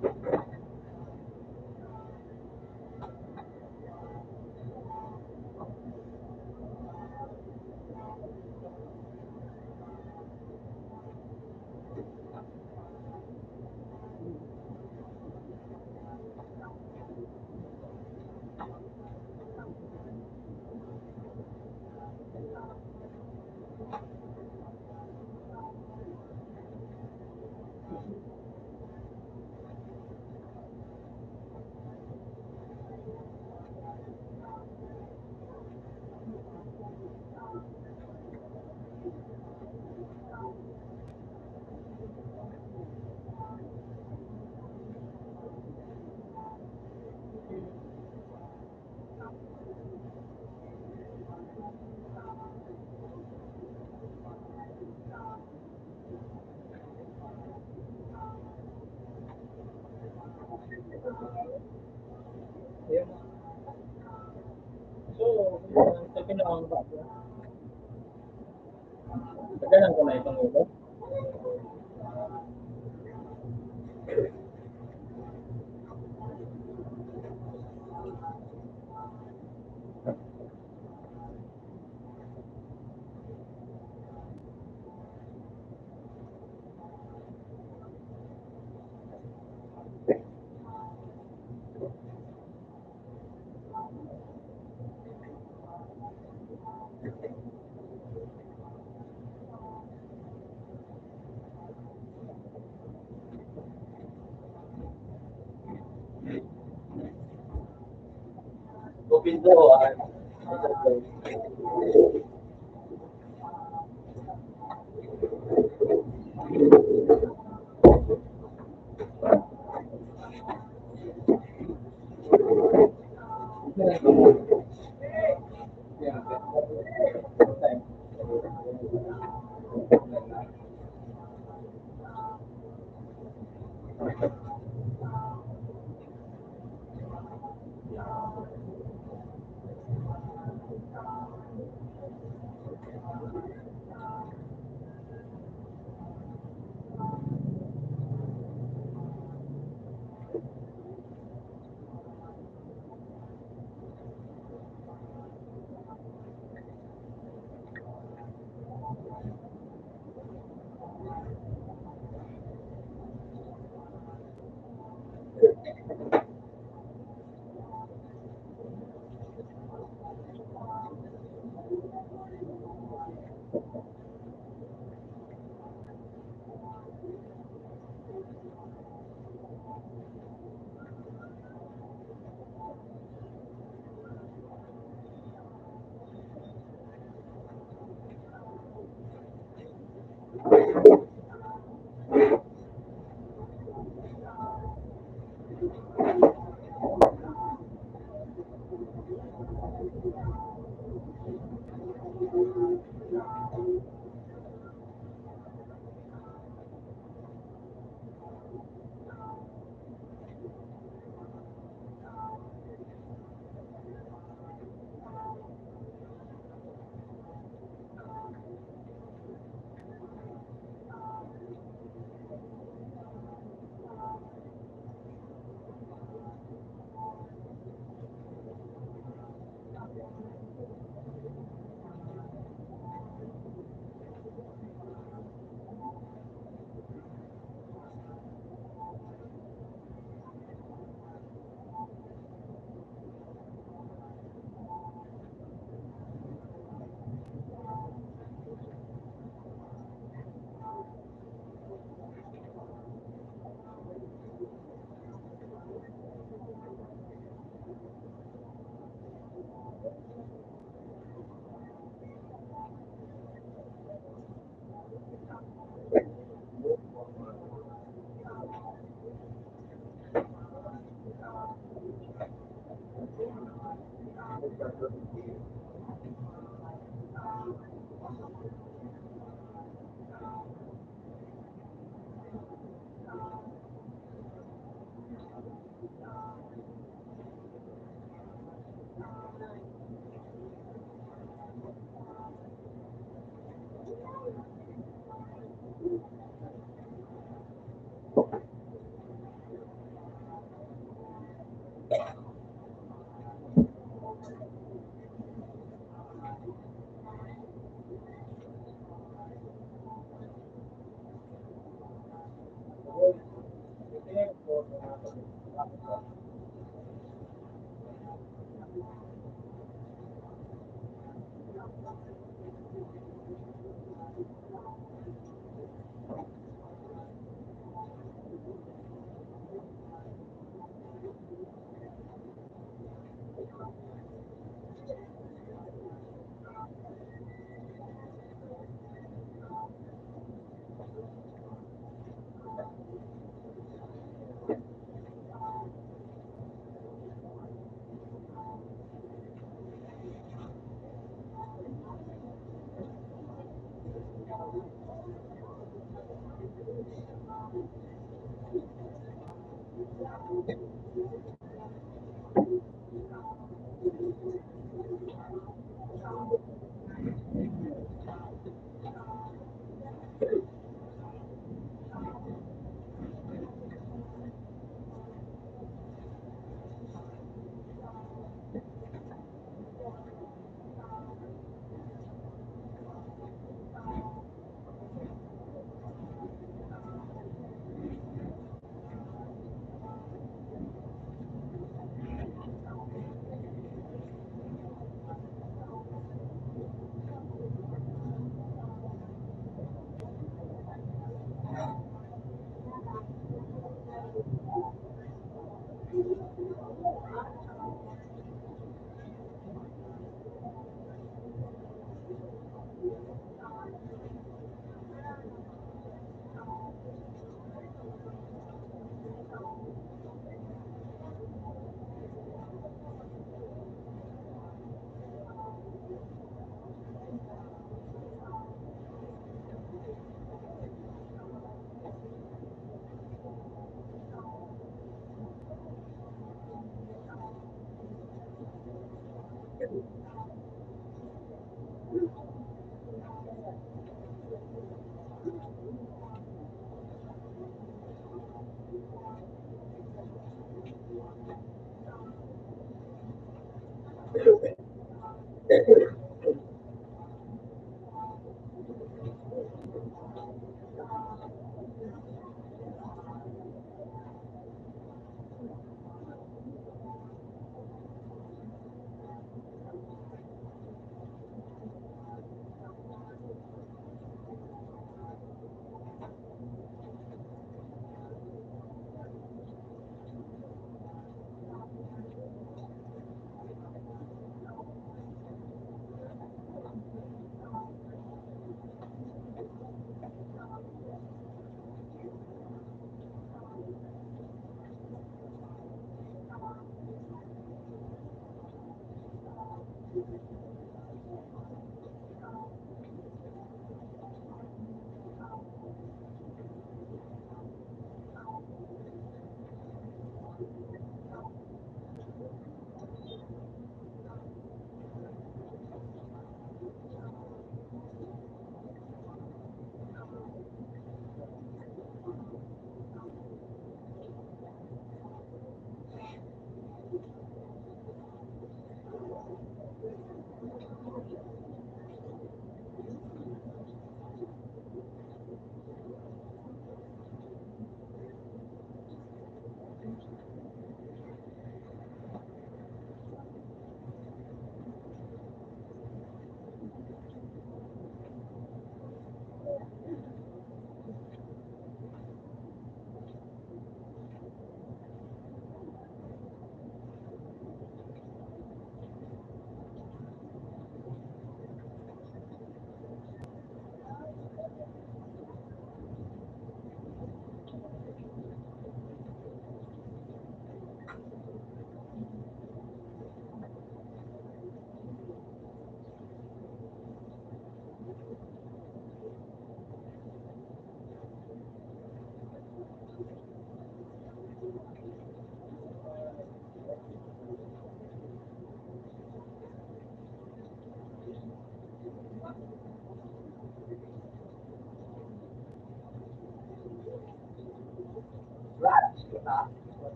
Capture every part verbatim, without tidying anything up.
Ayun. So, sabi na ang bago. Tagal lang ko na itong ulo. Kupindoan.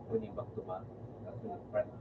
Kuning back to back. Kaso nag-front.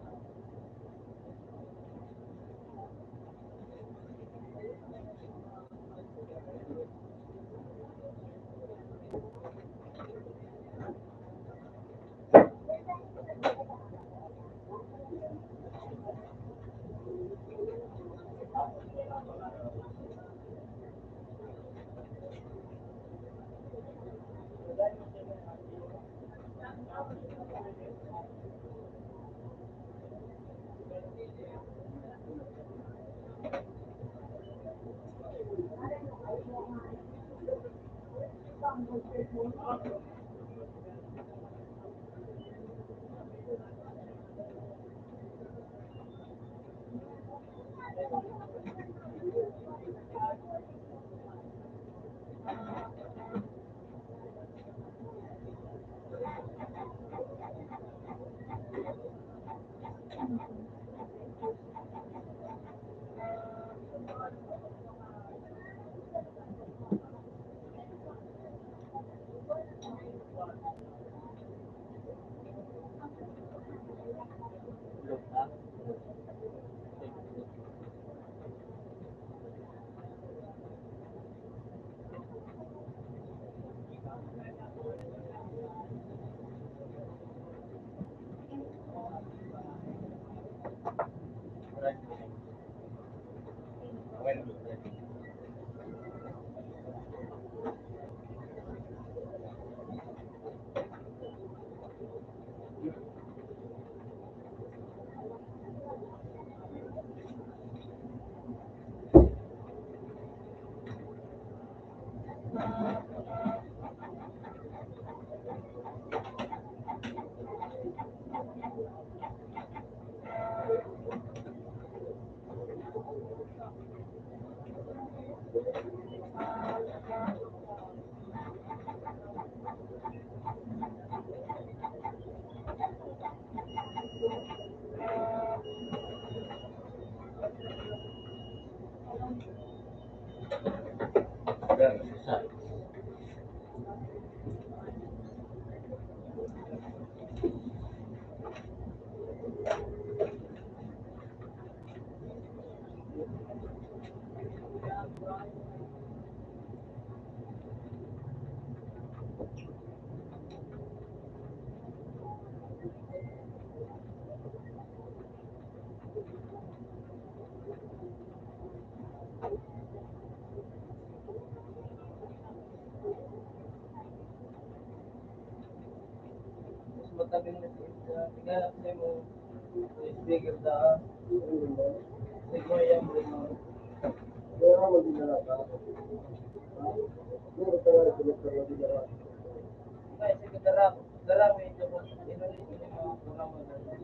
Mas matagal na siya. Tingnan natin mo. Speaker sa, siguro yan, bro. Pero hindi na lang. Pero talaga, hindi na lang. Ay, sige, dara. Dara, may ito po. Ito, ito, ito, ito, ito, ito, ito, ito, ito, ito,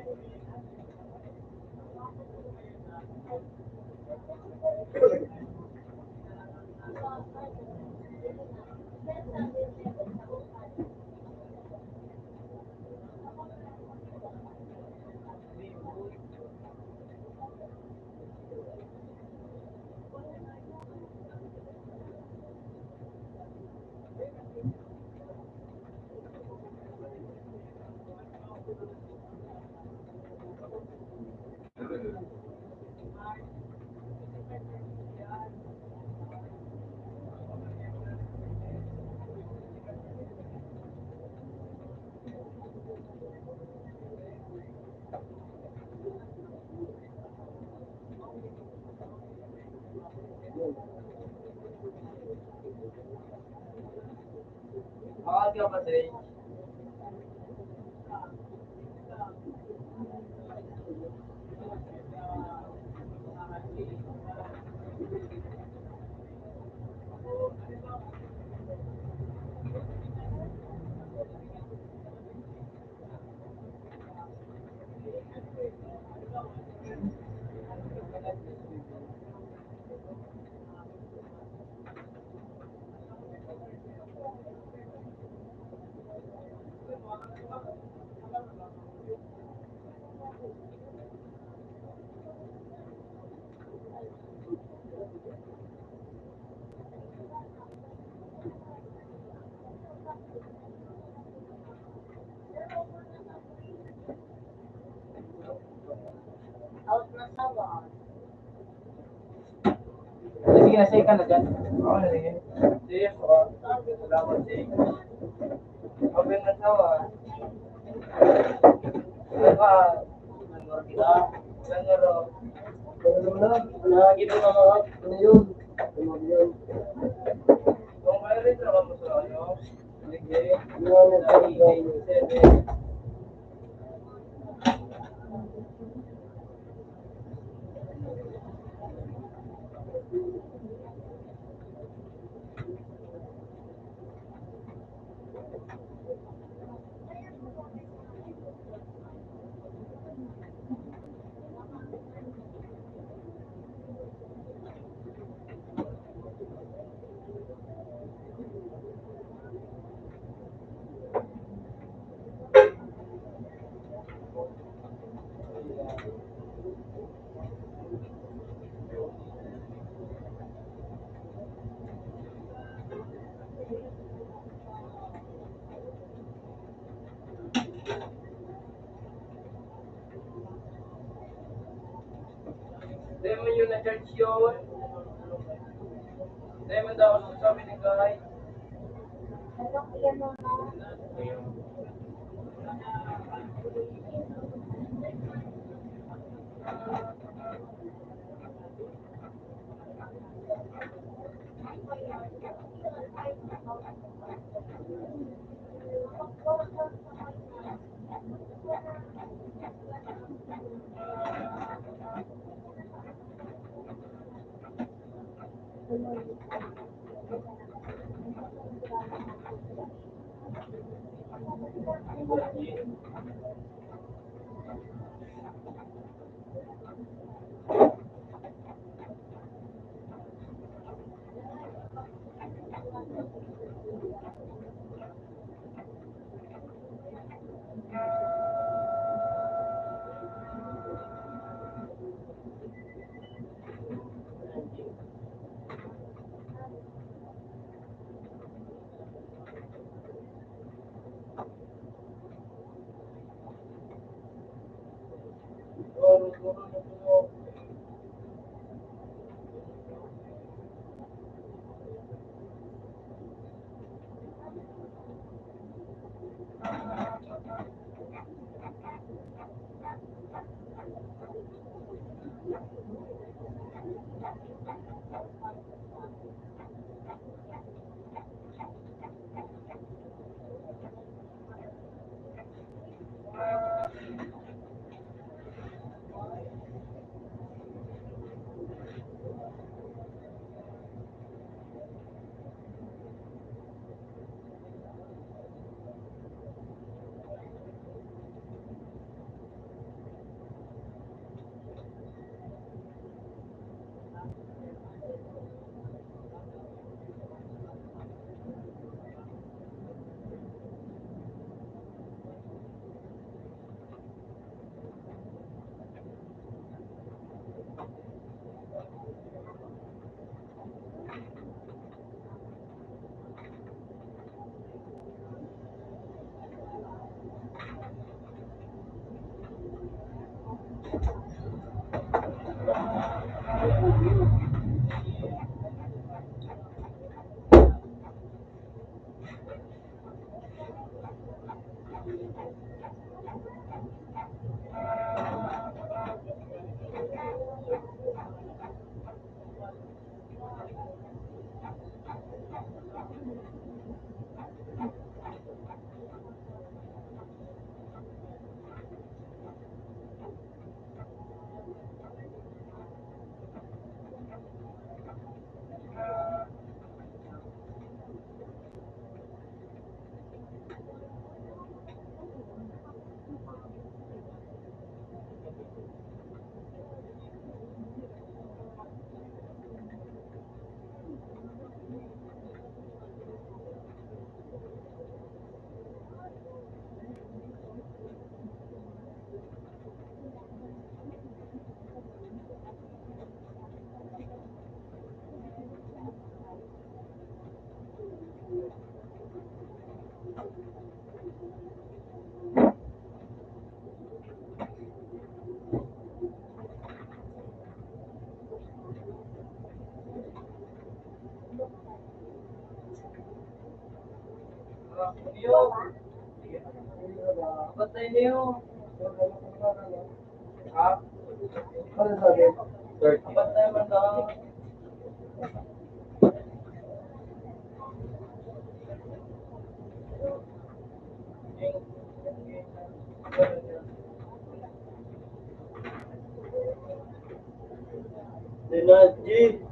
ito, Sige na, say ka na dyan. Oo, sige. Sige po. Salamat, sige. Open na to, ah. Ano ka? Ano ka? Ano ka? Ano ka? Ano ka? Ano yun? Ano yun? Kung may rin naman mo sa ano? Dai mo yun na-charge yun. Dai mo daw sa sabi ni Guy. Patay niyo. Ha? Ano sabi? Thirty. Patay man na. Energy.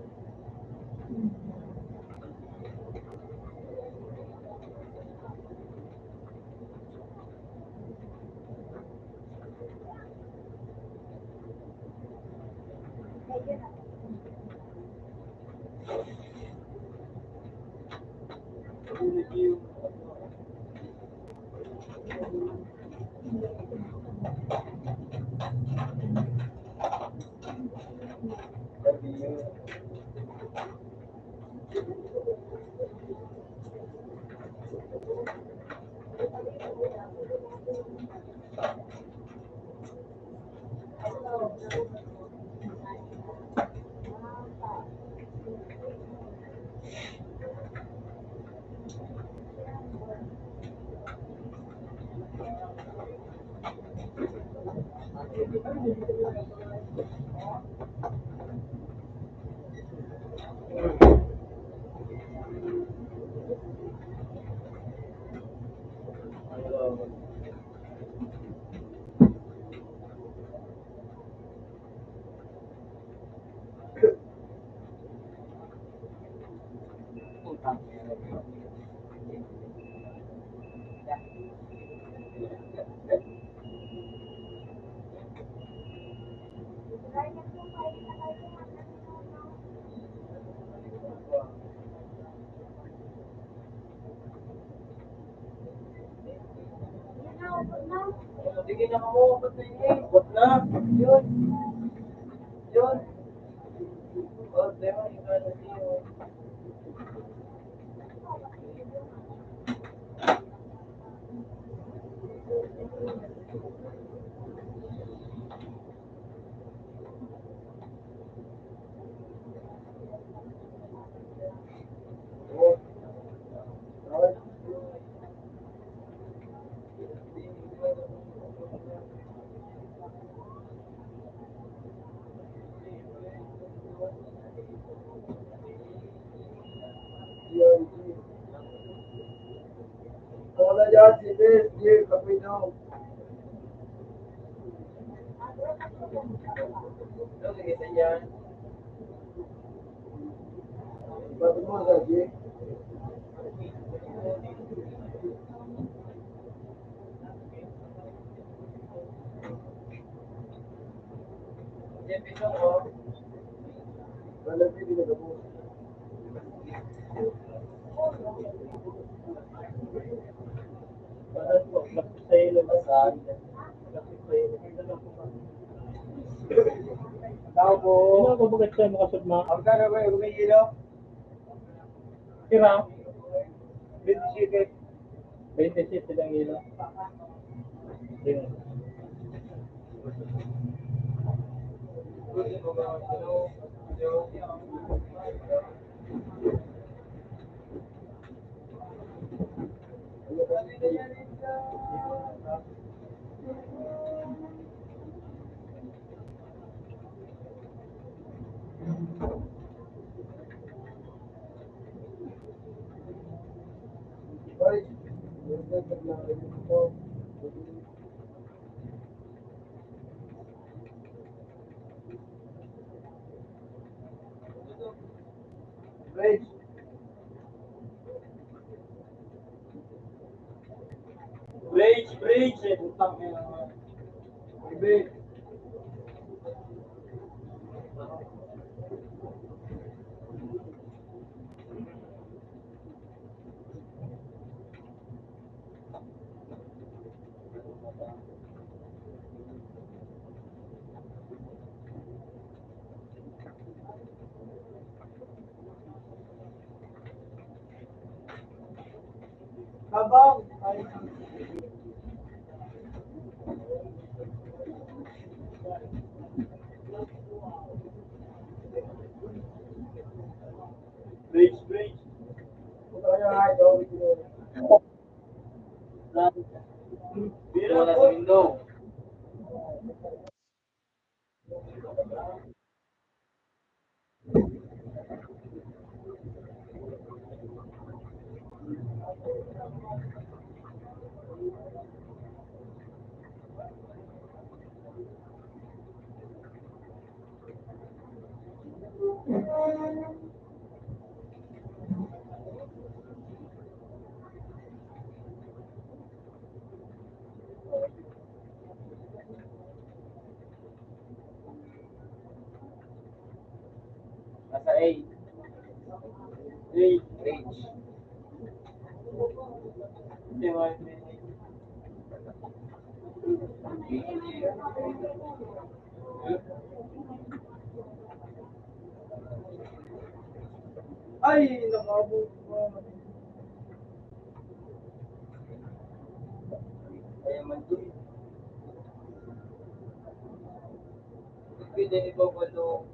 Sige na mo, abot na yun. Abot na. Yun. Yun. Oh, diba? Ikaw na siya. Wala yan, si Bes, si Kapitong. Ba't mo sa G? Tao po. Sino ang babagat siya makasugma? Ang gano'n ba yung rumigilo? Sira? Twenty-seven. Twenty-seven ang ilo. Yun. Bridge. Bridge, bridge. Eh, putang ina naman. Bridge. Kabang. Bridge, bridge. Ay, nakaabot. Kaya man din. Pwede ni Bobolo.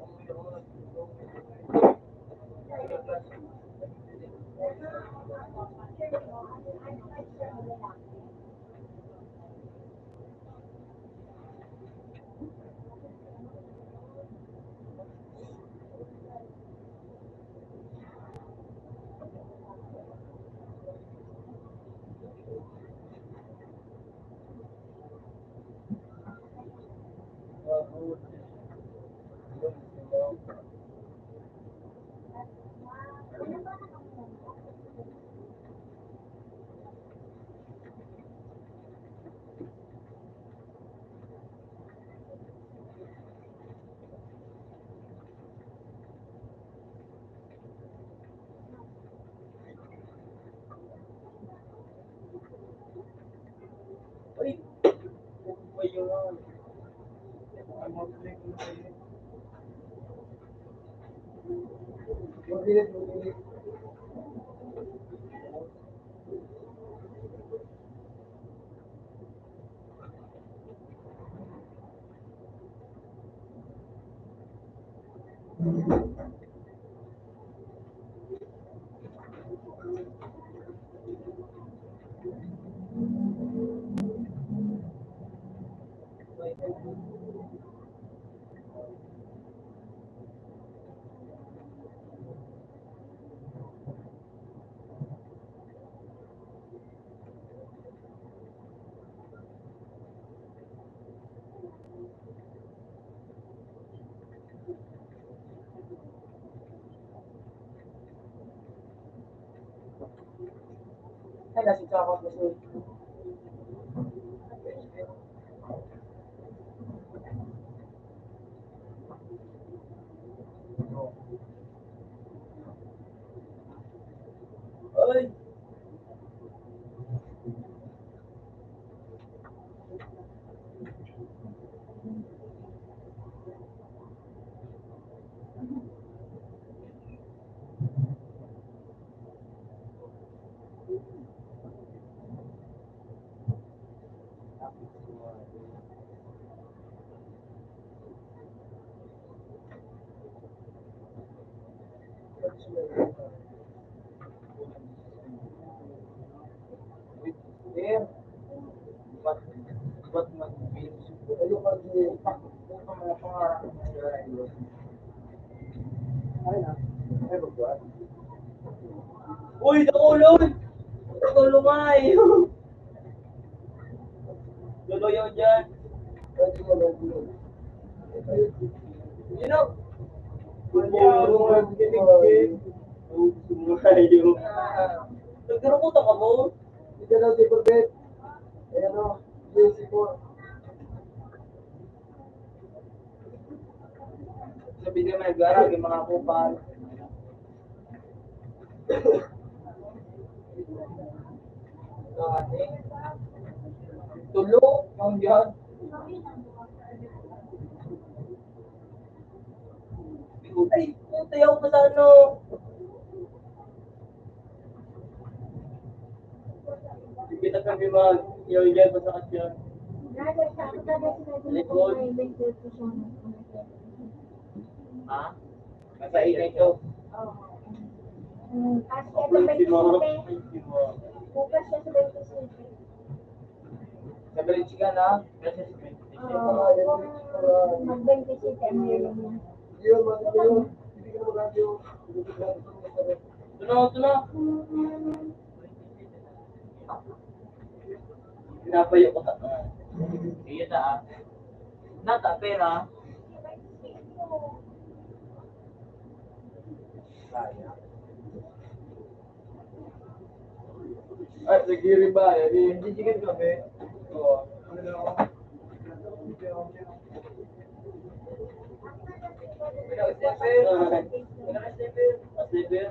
Ay, nasa tsaka ko, sir. Ay! Uy, dakulon! Dakulon nga eh! Loloyo dyan! Yun o! Nagkarukutan ka mo? Ito daw si Corbett. Ayan o, J C four. Sabi niya may garag yung mga kupal. Tulo, ang yan. Ay, putay ako pa sa ano. Kita kami mag-, yaw-yaw pa sa katyan. Likod. Ha? Nasa ika ito. Bukas siya sa twenty-seven. Bukas siya sa twenty-seven. Sa Balichigan, ha? Kasi sa twenty-seven. Oo, mag-twenty-seven ang meron niya. Ito na, ito na. Pinapayo ko ta. Iyo ta, ah. Nata, pera. Ay, nagdiriba. Yan, eh. Nagdidigan kami. Oo. Ano na ako? Ano, slipper? Ano, slipper? Slipper?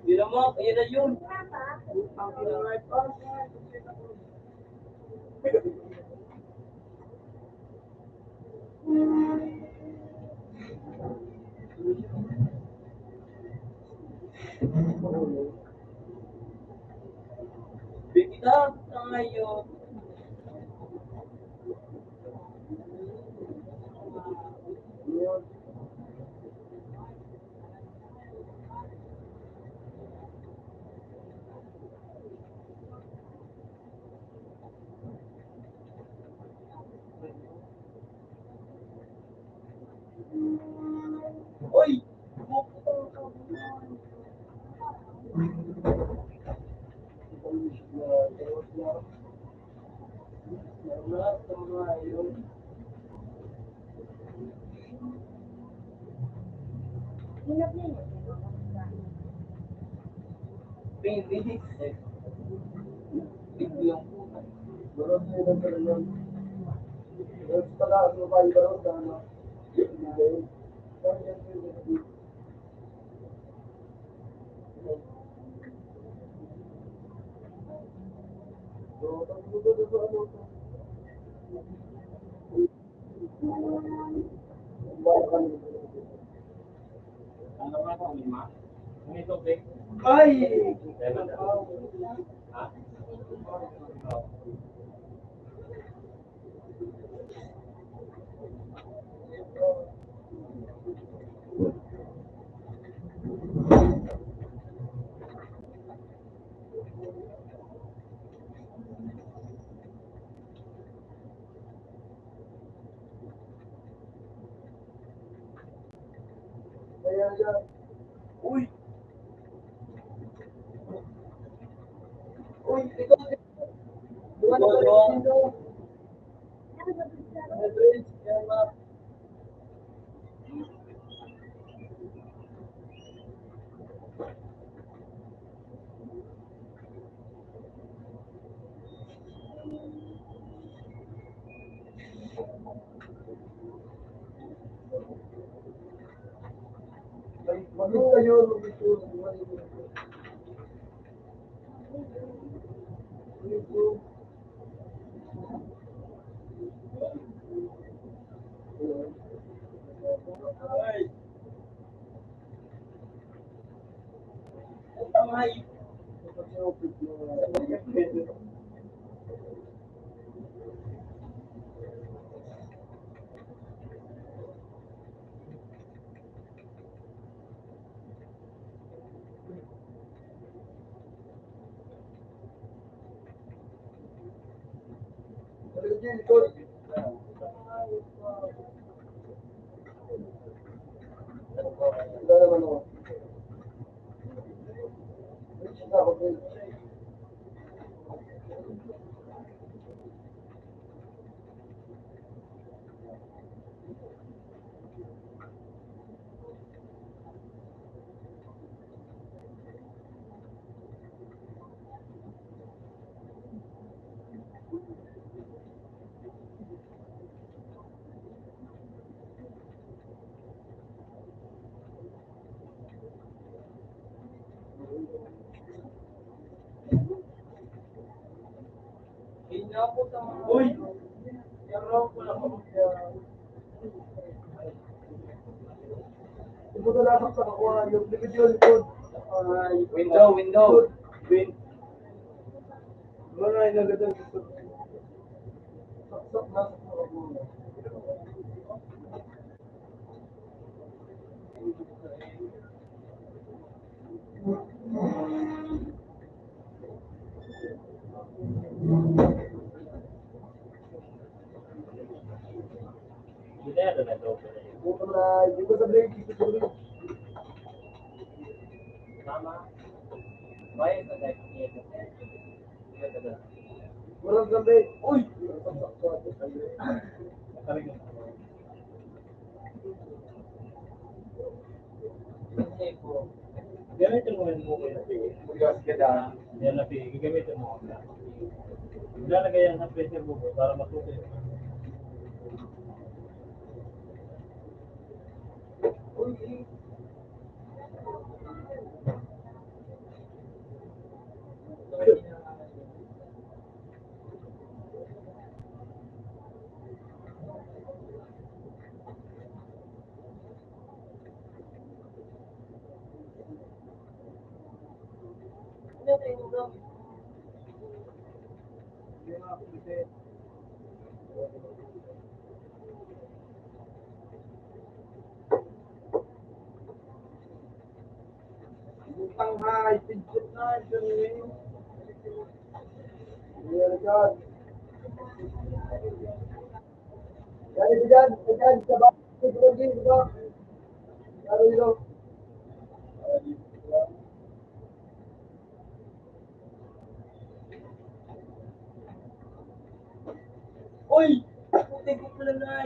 Yun lang mo, yun na yun. Bigla tayo. Uy! Ay! Uy! Uy, ito. Uy! Window, window. Win- Uy! Gamitin mo yung buko yan. Yan na, gagamitin mo. Ilalagay yan sa pressure cooker para matuto yun. Utang na, ipinjit na, ipinjit na. Very good. Yan, yan, yan, sa ba-, sa ba-, sa ba-, sa ba-, Uy! Puti ko pala na.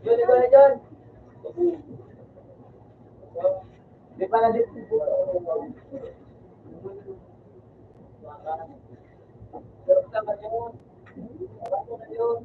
Yun, ikaw na dyan. Di pa na dito. Sarap naman yun. Sarap naman yun.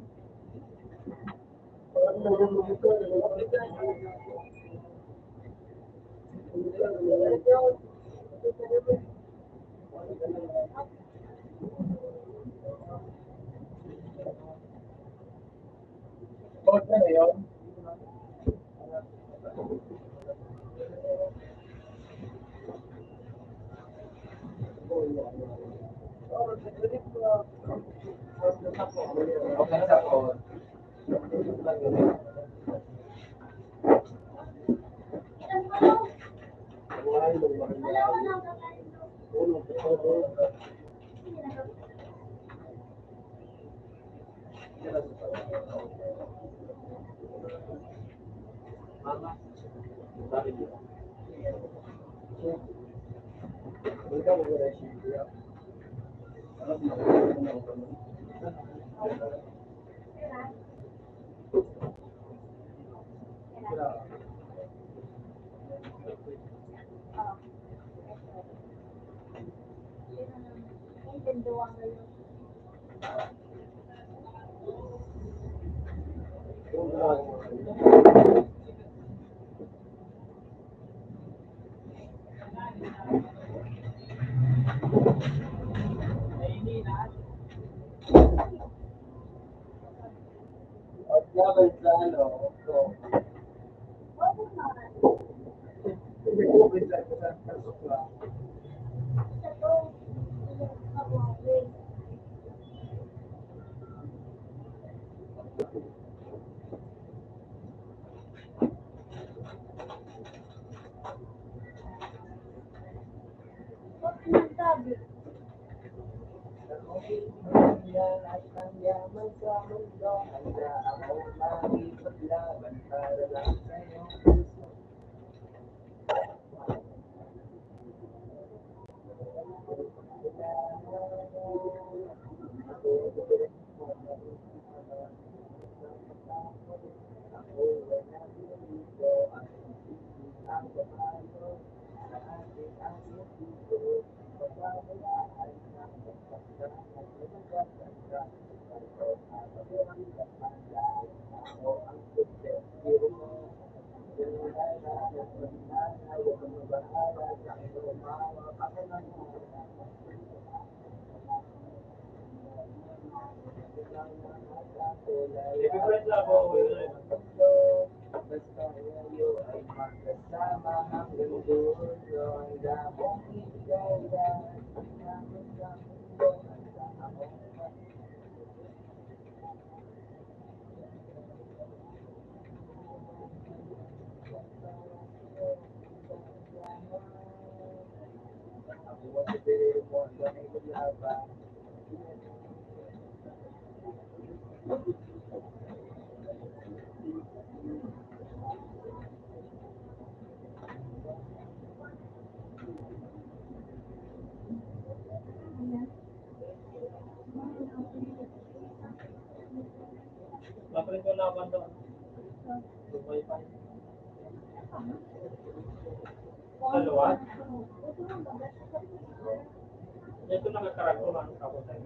Dalawa? Ito na nagkaragto na ang kapatay.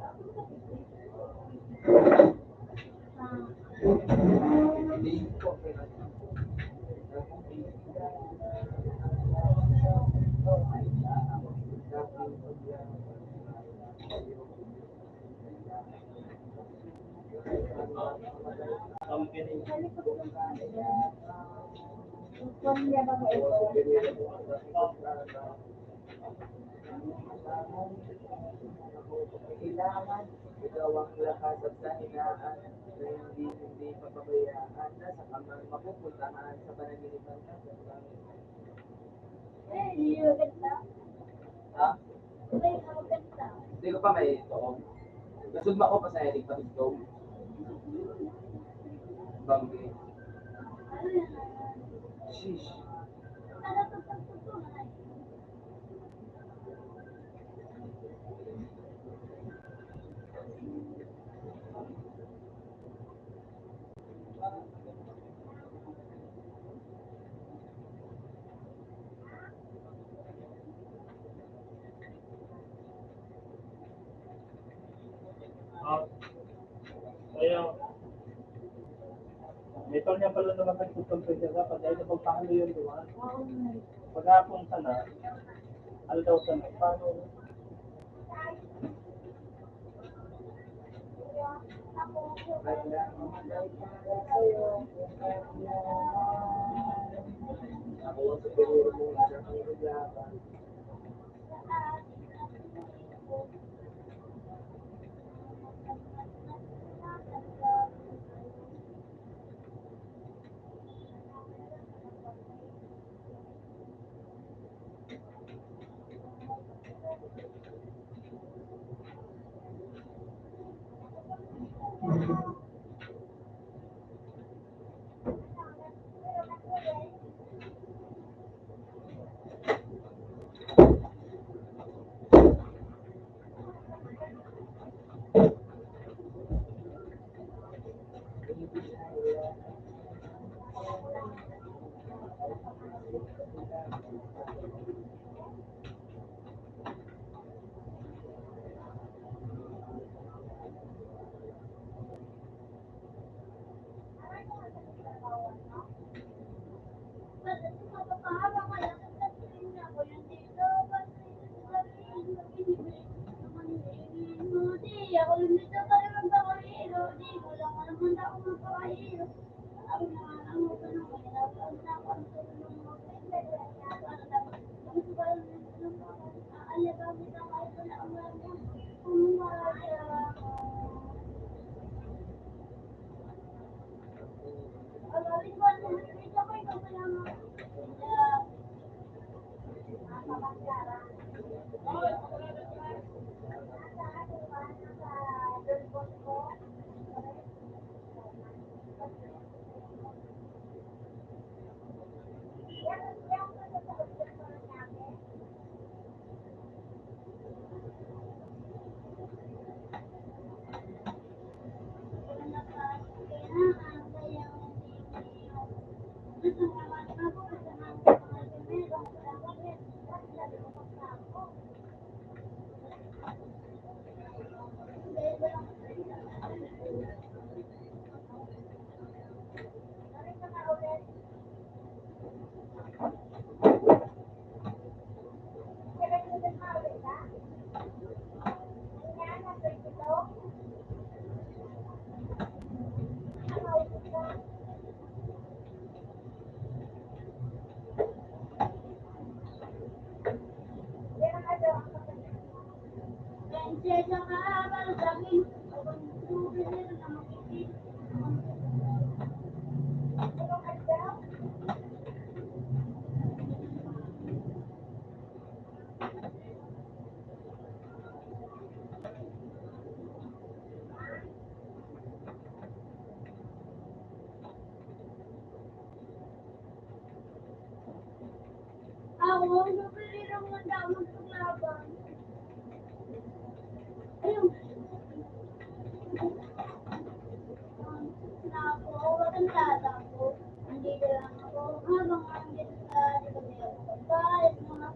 Kailangan ikaw ang lakas at kahinaan na hindi, hindi papabayaan na sa kamang mapupuntahan sa panaginipan ka. Ha? Hindi ko pa may ito. Gasod mo ako pa sa headache, pati ito. Banggi. Sheesh. Ah, kaya, may pa niya pala naman nagtutulog siya dapat dahil napagpahalo yun, di ba? Paghapon sana, aldaw sana, paano? Ako, ang gabrilang ng damang paglaban. Ayun. Ako, ang tata ko. Nandito lang ako. Habang ang ganda, di ba, may pagkain, mga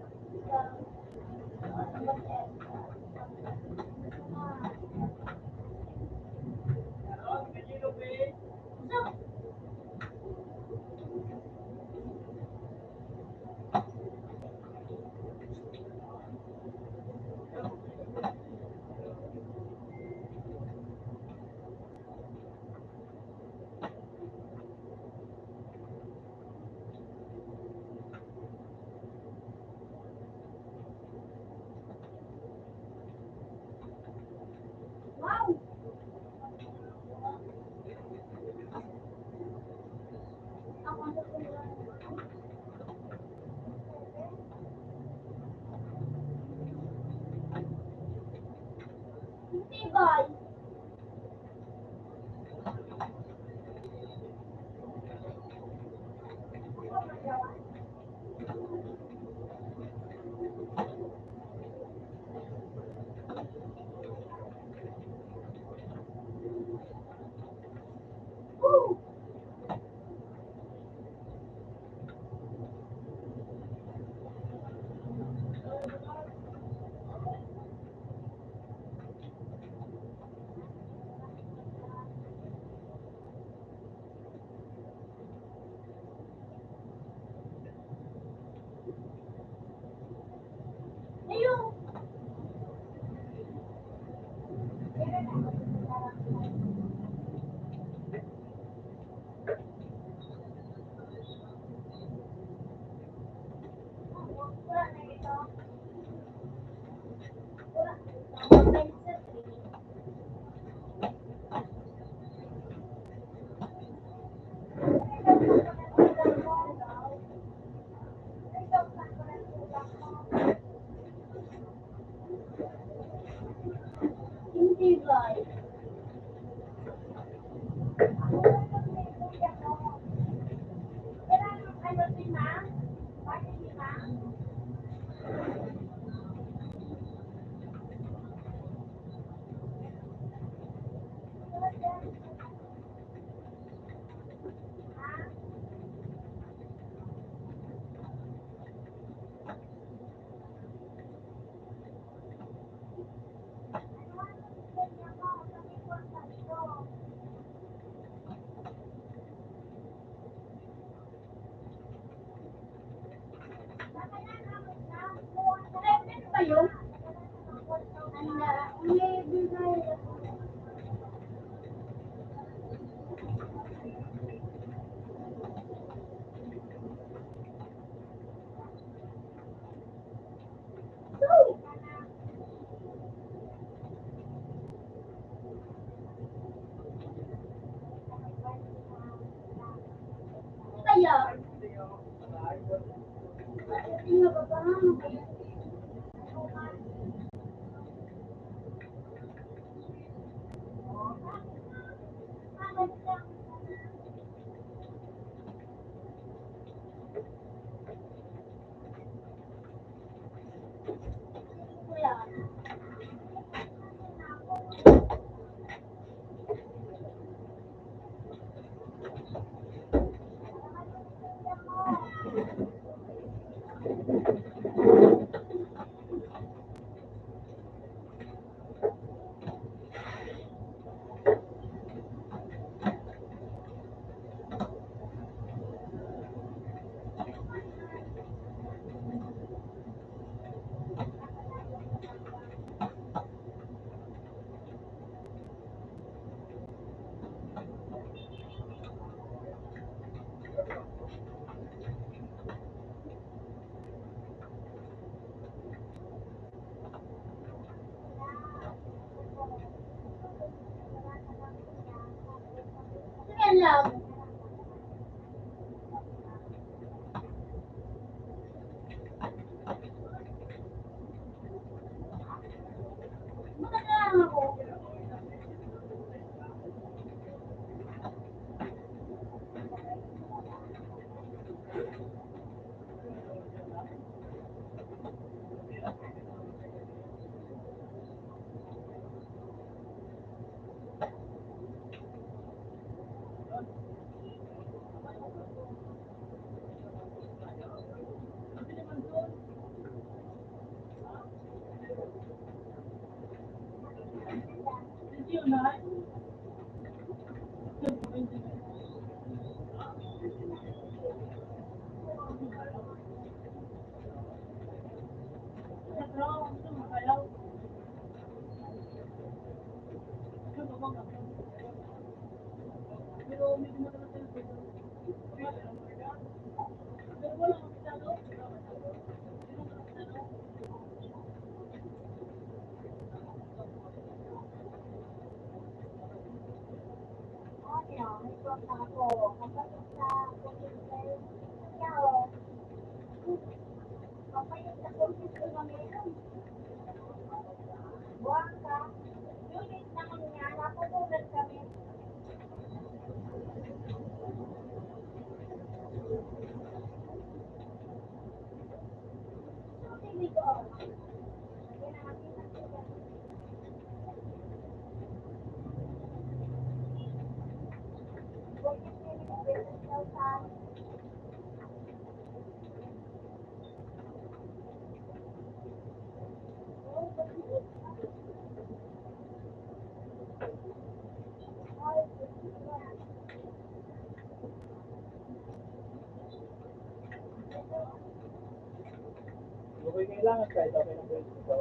Uy, kailangan ka, ito, may nag-, ito.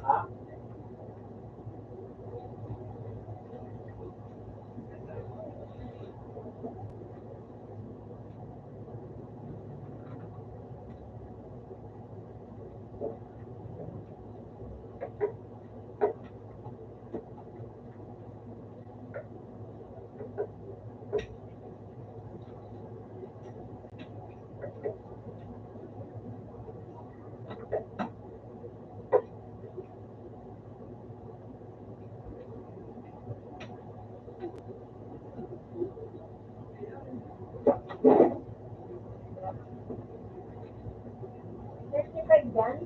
Ha? Thirty-five yan?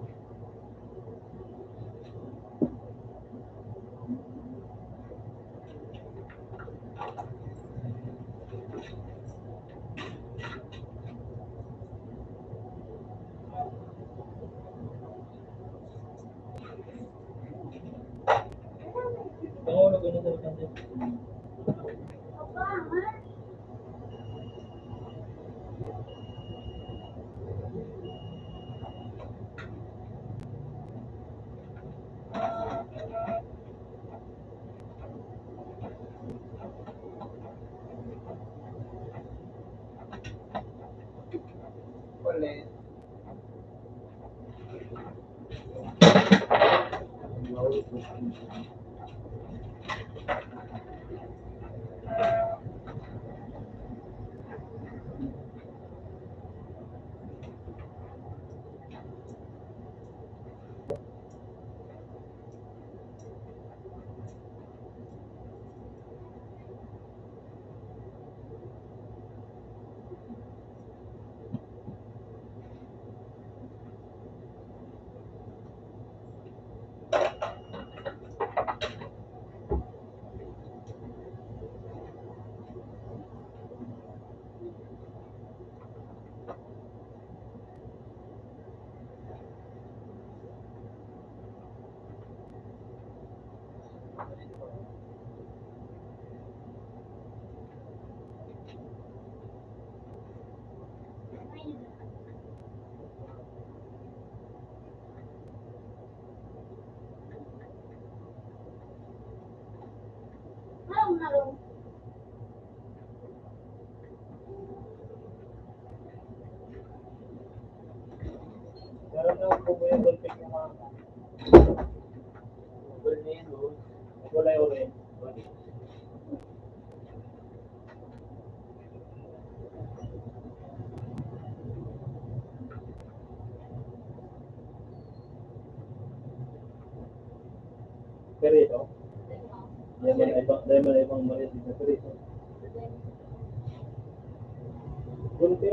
Meron na po po yung gulping ng mga gulping, oh. Kulay orange. Perito? Dai man iba, dai man ibang maliit na perito. Kunti.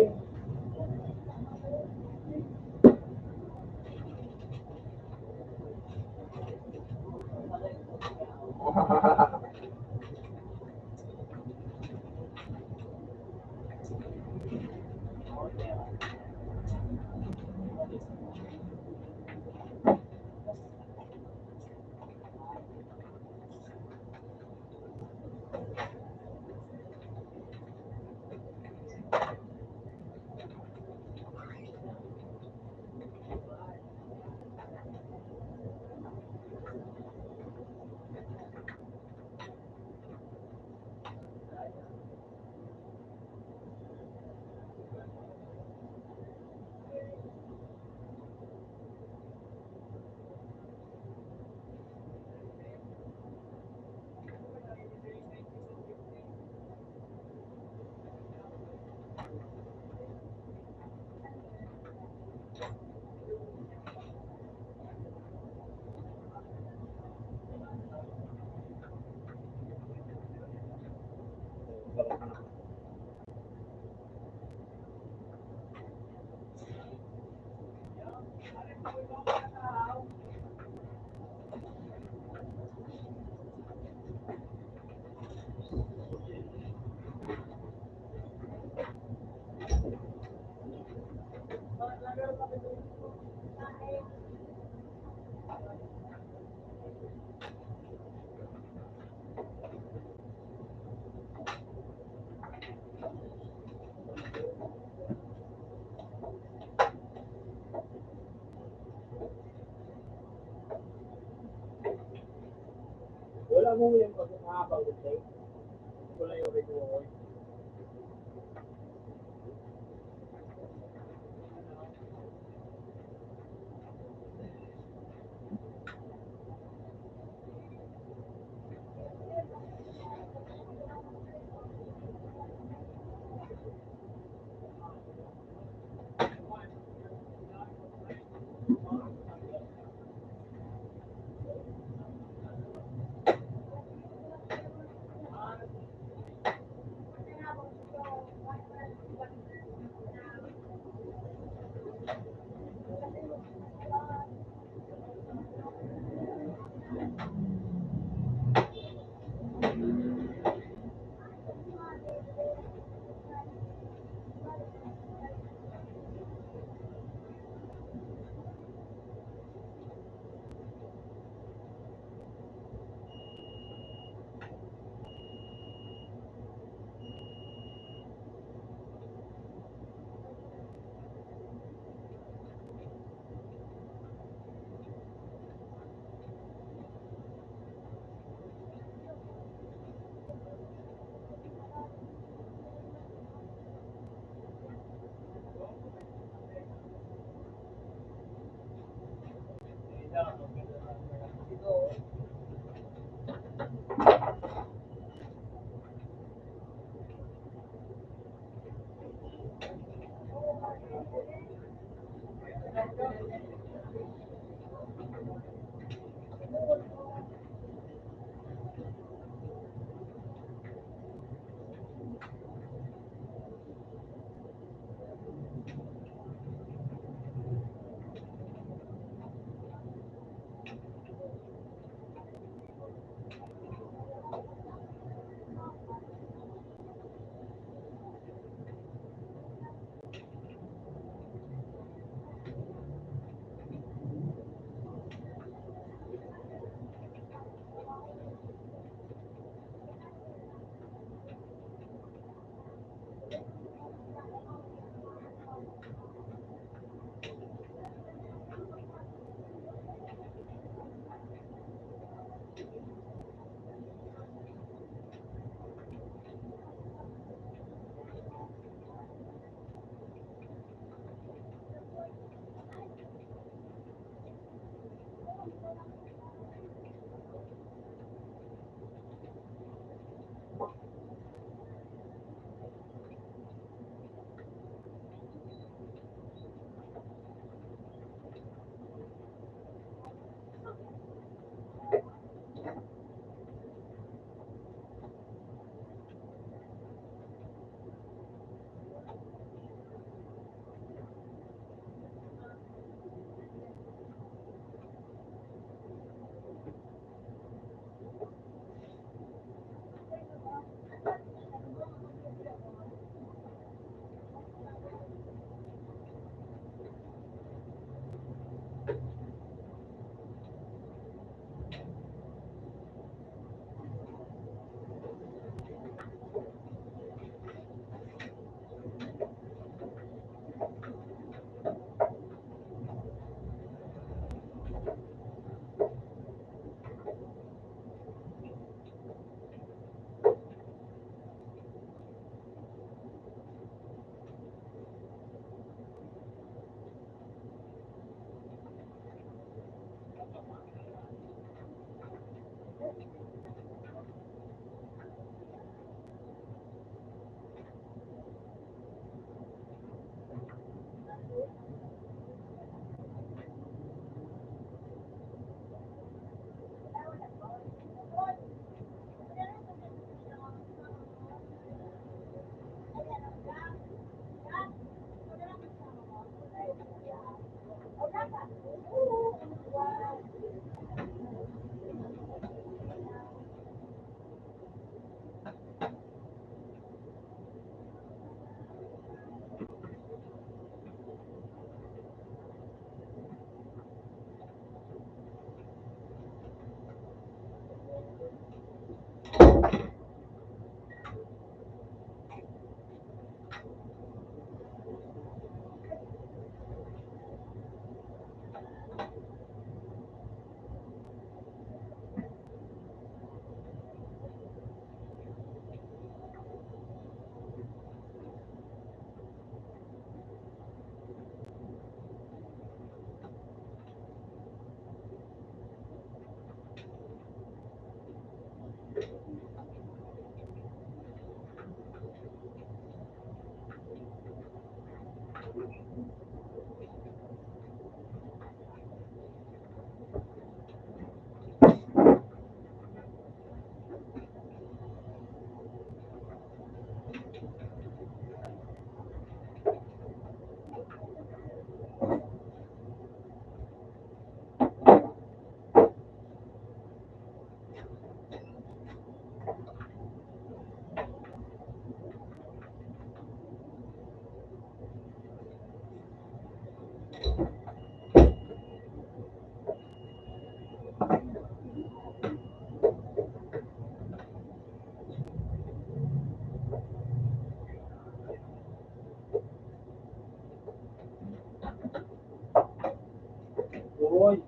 Hoy,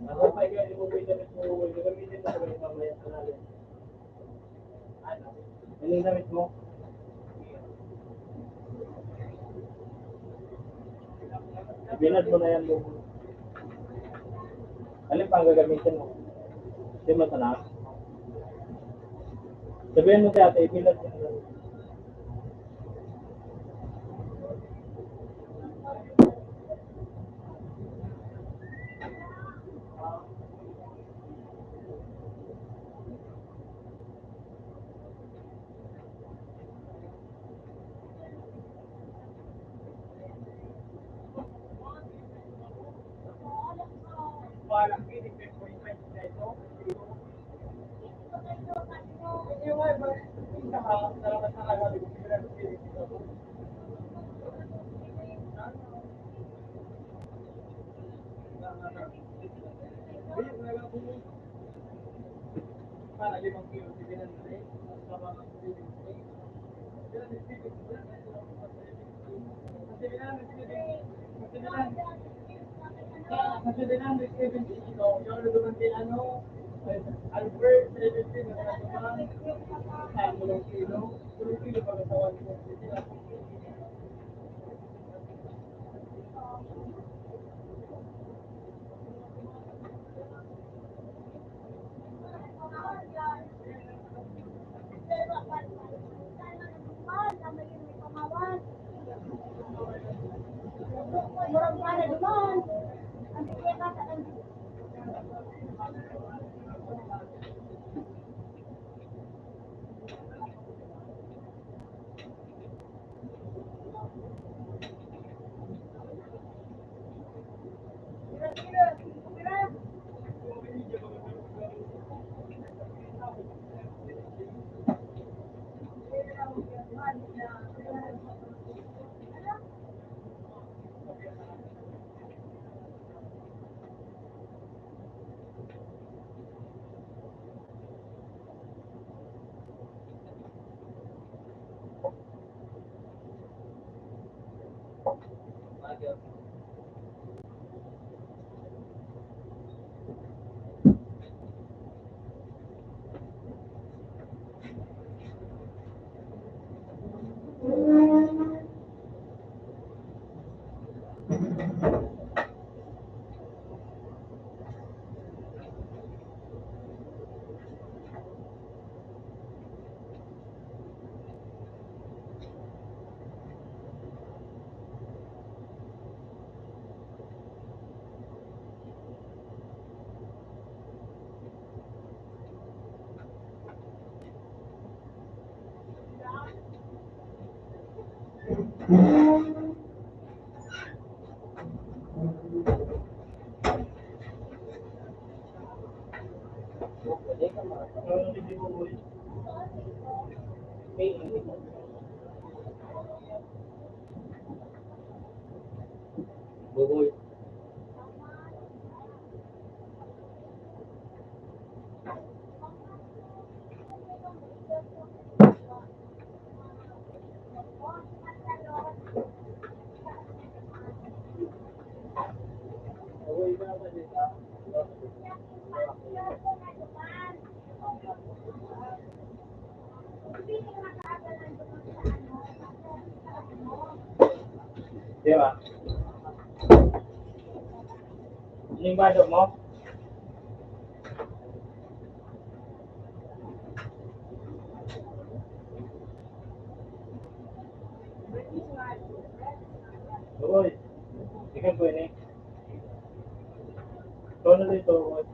ano pa ikaw, hindi mo pwede mo gagamitin mo sa mga mamaya sa lalim? Ano? Ano yung damit mo? Binad mo na yan, Bobo. Ano pa ang gagamitin mo? Hindi mo ito na? Sabihin mo si ate, ibinad mo na yan. Buboy. Di ba? Ano yung bado mo? Uy, ikaw po ini. Ikaw na dito, uy.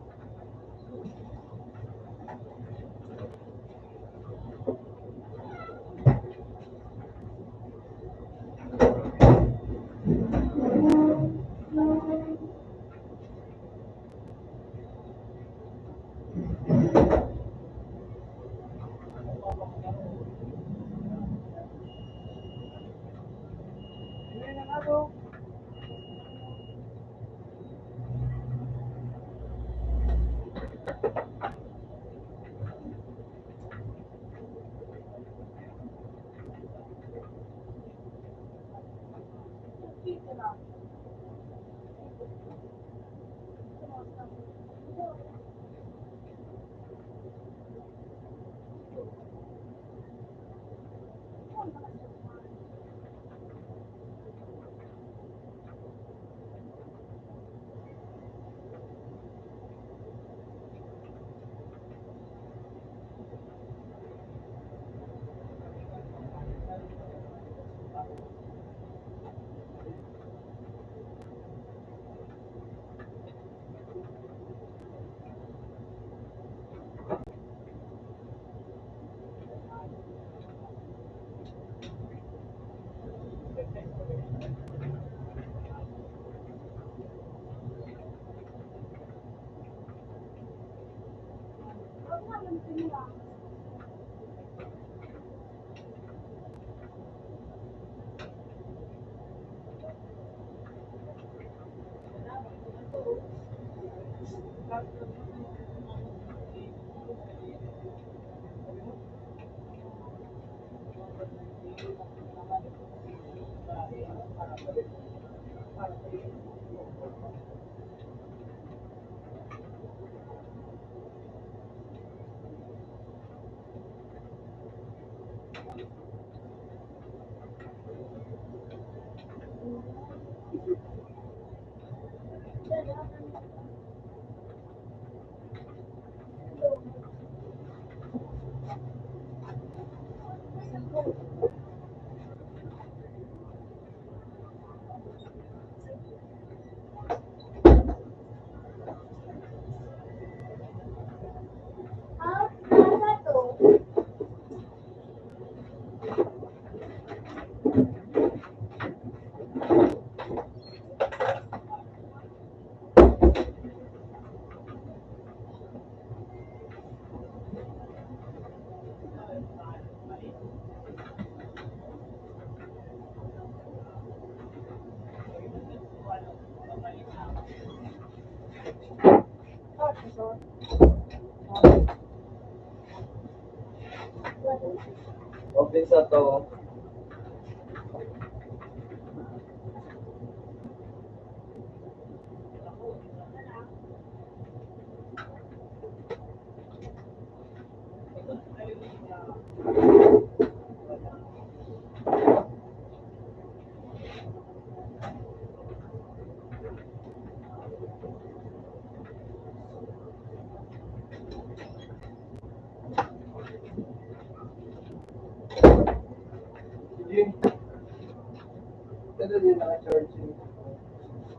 Open sa to.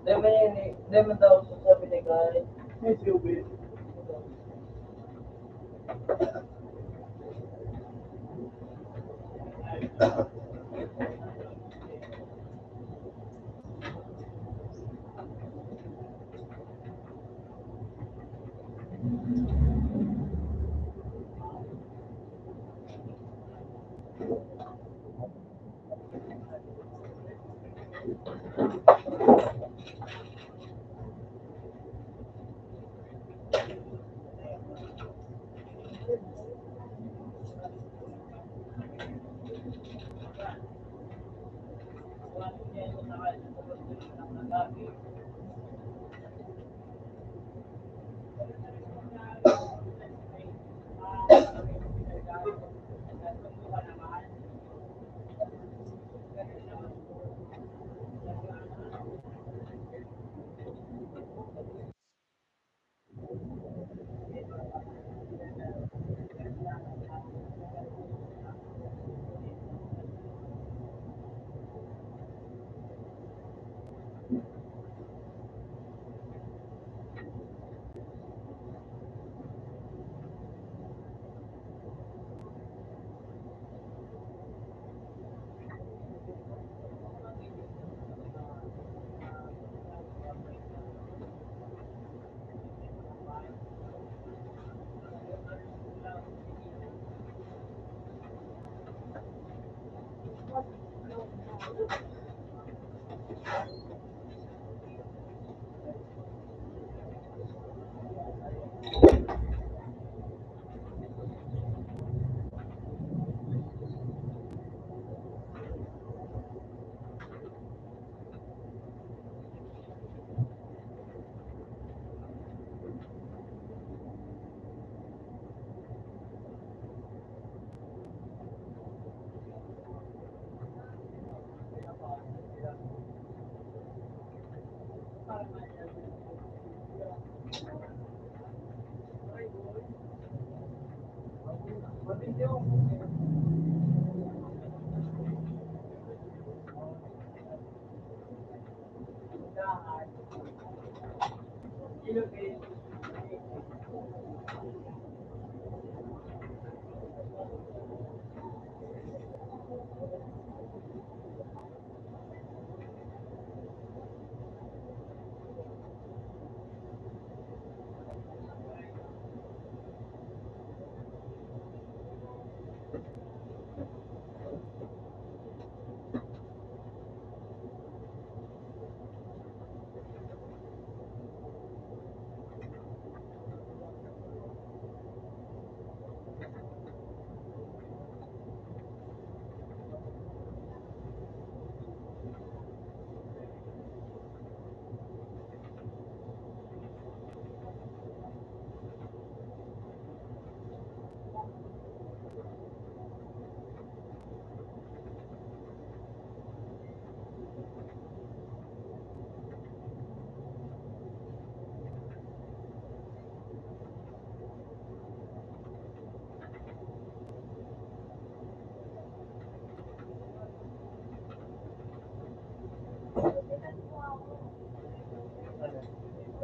Dai man yan eh. Dai man daw sa sabi ni Guy.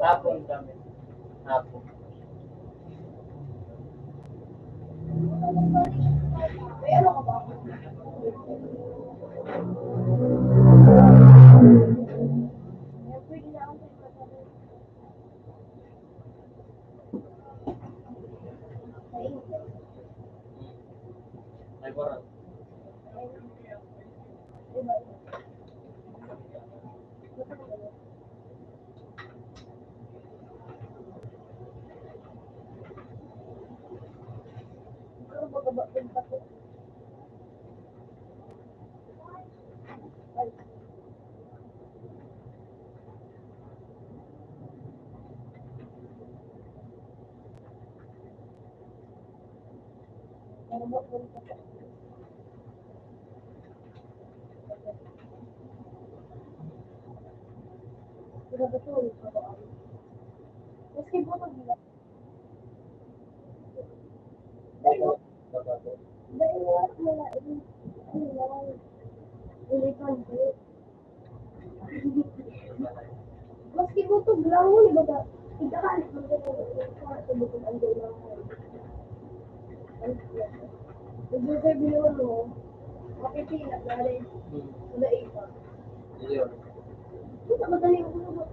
Hapon kami. Hapon. Ay, parang. Maski butog lang mo, di ba? Ikahalit mo sa mga sa butog ang dula. Nag-reserve mo, mapipila na rin. Wala iba. Iyon. Ito, madali ang ulo mo.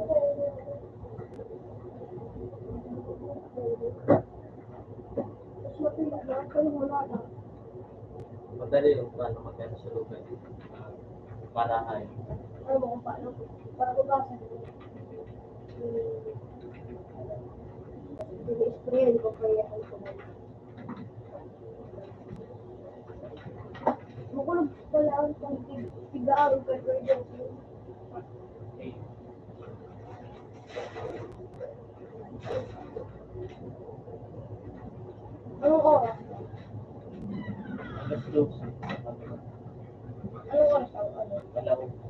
Madali lang paano magkano sa lugar. Para ay. Alam mo kung paano? Para ko ba sa. Hindi, istorya, hindi ko kaya ang Makulog pala ang pagtig-, tigaarog kay Brother. Anong oras? Alas dos. Anong oras ang ano? Alas dos.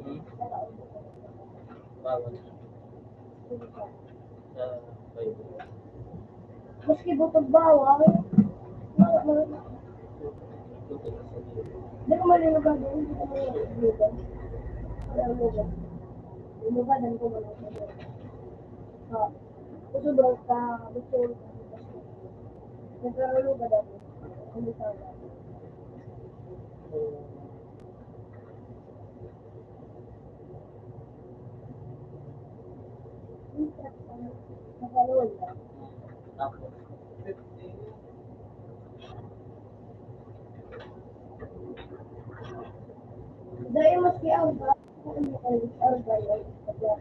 Hmm? Bawal. Sa Bible. Maski butog bawal, wala mo. Di ko malulugadan, di ko malulugadan. Wala mo ba? Lulugadan ko, wala ko. Ha? Gusto ba ka, gusto ko. Nagkakalugad ako. Ang bisaya. Dahil maski ang ba, ang ba, ang ba, ang ba,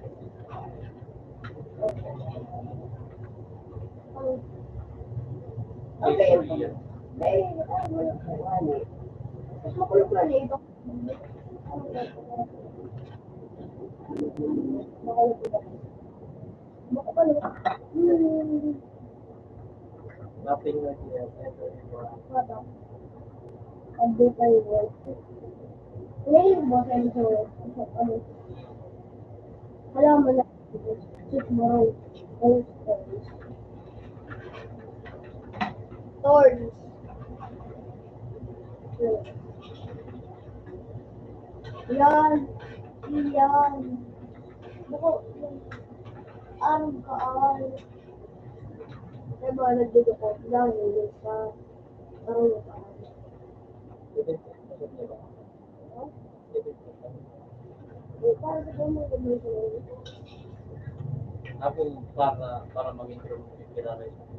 Okay. Nothing like that. Ang di pa yung work. Ngayon ba kayo sa work? Ano? Wala mo na. Tomorrow. Thorns. Thorns. Yan. Yan. Buko. Ang kaan. Kaya mga nagdudukot lang, yung sa karunungan. Eh, para sa kanya, ganun siya. Ako, para, para maging criminal, kilala yung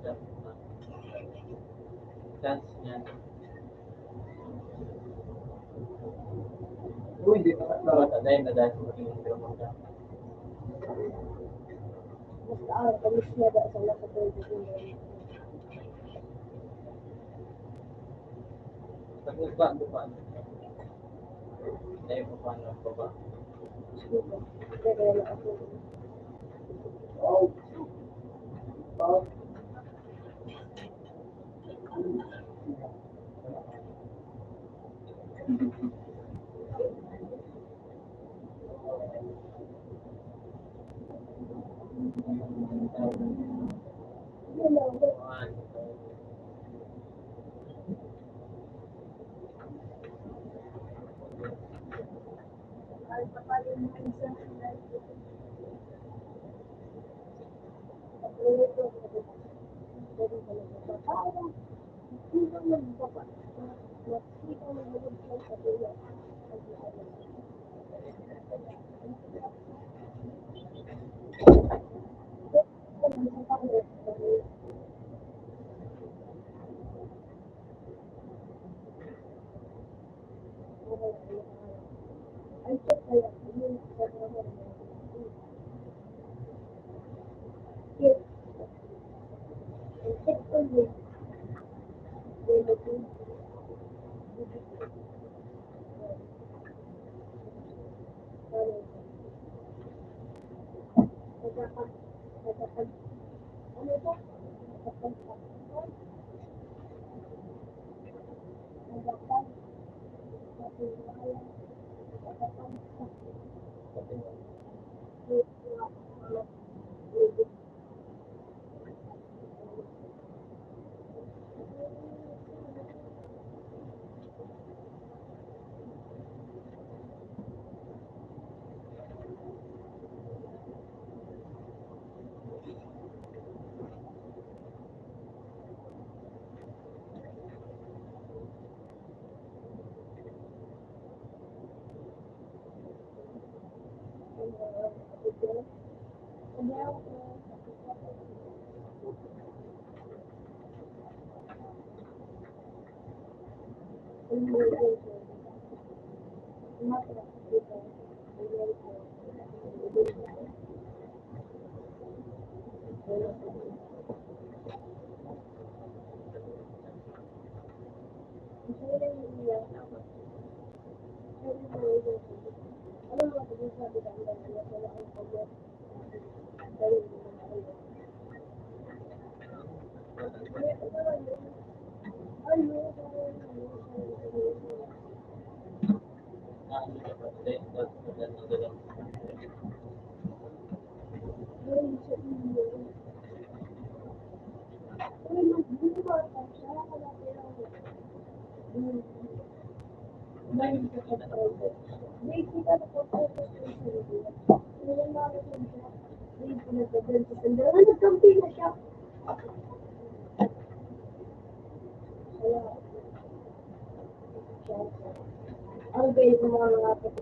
chance niya. Uy, hindi pa. Para sa dahil na dahil sa maging criminal. Basta, ah, kamis niya dahil sa nasa pwede ko. Pag nagpa-, nagpa-, tayo pa paano ang baba? Ang gayon ng mga kapatid.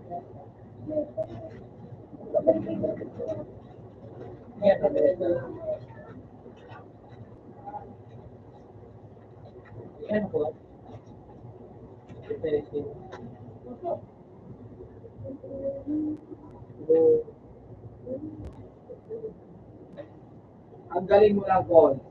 Ang galing mo lang, Paul.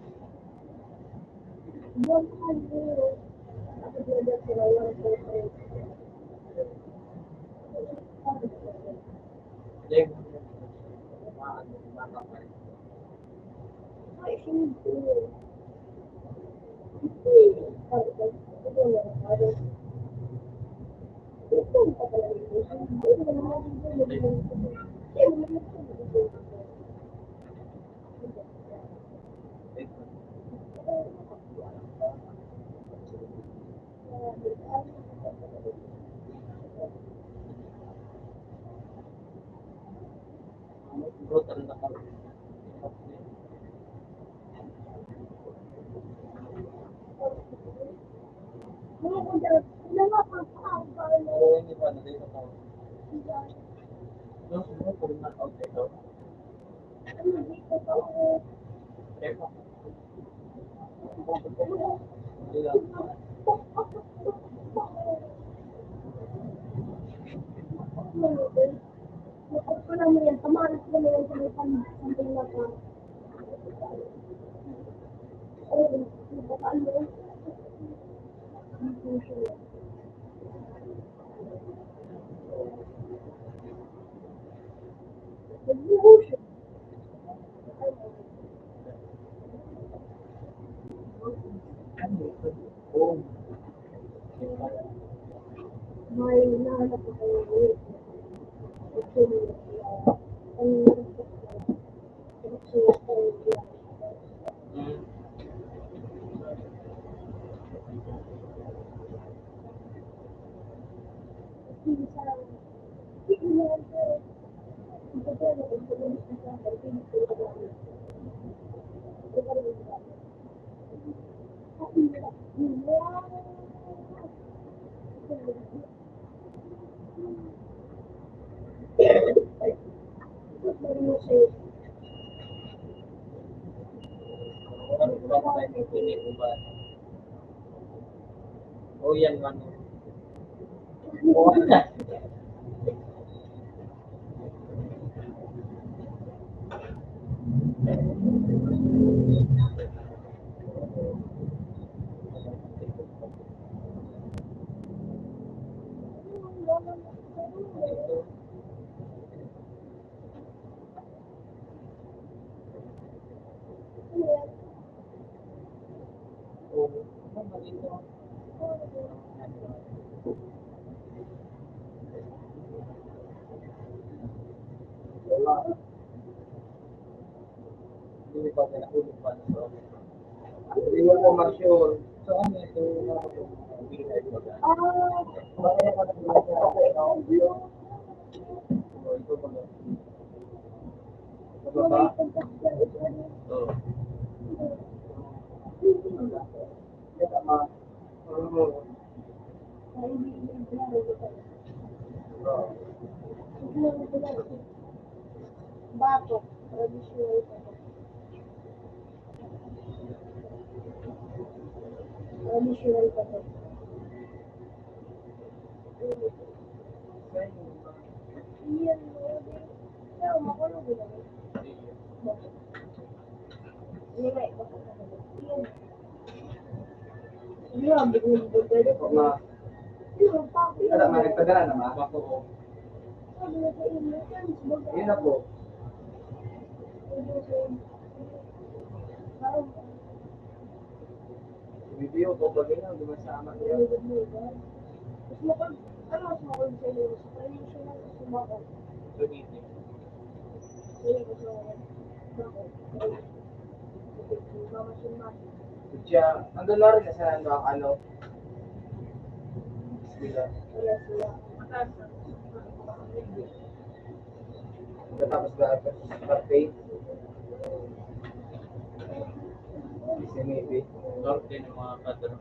O yan man. Hindi pa, hindi pa. Hindi ko pa ma-sure. Saan ito? Ito ba? Oo. Batok, tradisyonal pa to. Tradisyonal pa to. Iyan, no? Pero makulog yun, eh. Iyan, eh. Iyan, pwede ko. Wala, may nagpadala na, ma? Ako, oh. Yun na po. Video ko, pag yun, di ba, sa ama niya? Mas makul-, ano, mas makul-, sa inyo, sa inyo, sa inyo, sa inyo. Sa inyo, sa inyo. Siya, ang doon na rin, kasi ano, ano, sila. Wala sila. Tapos na, birthday. Si Maybe. Birthday ng mga kadro.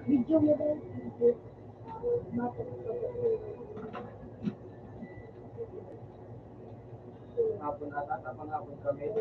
Video mo ba? Video. Bakit? Hapon ata, tapang hapon kami.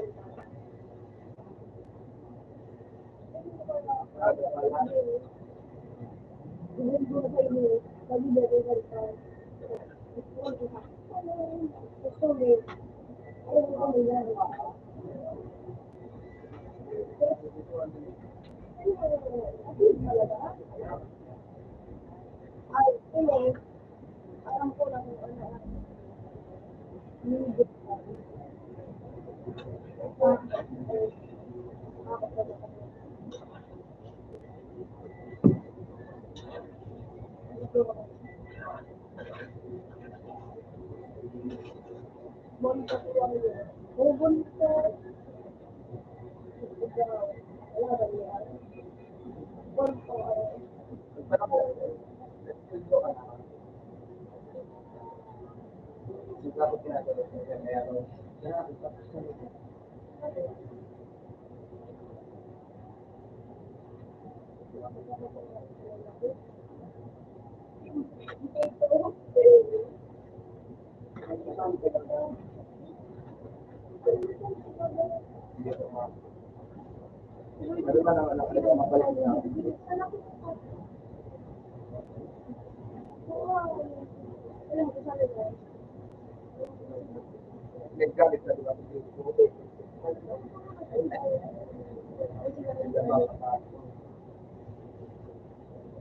Naggamit na diba?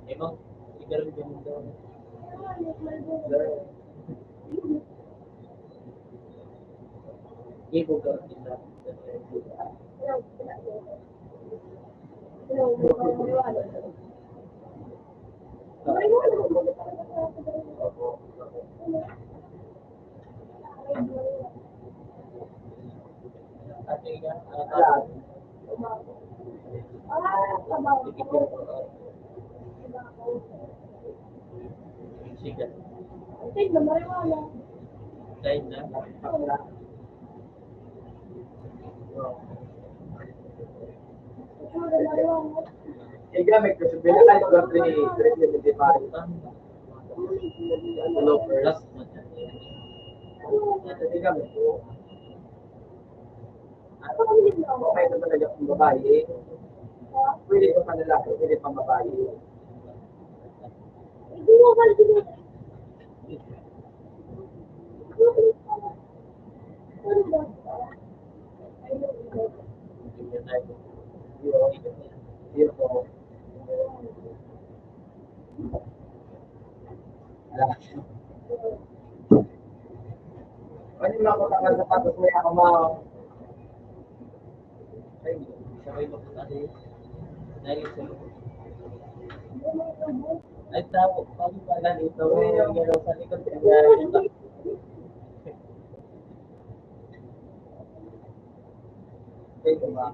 Imo, sigarilyo mo daw. Ibo ka, kita. Siga. Dahil na. Siga, may possibility ko rin yung di pa. Hello, first. Siga, may po. Ano kami din ako? May ito talaga kung babae. Pwede pa panlalaki, pwede pa babae. Ano yung mga kutang na sapatos mo, Yako Mao? Ay, siya kayo magkakali. Dahil sa loob. Ay, tao. Paano pala nito? Yung gano'n sa likod. Ay, diba?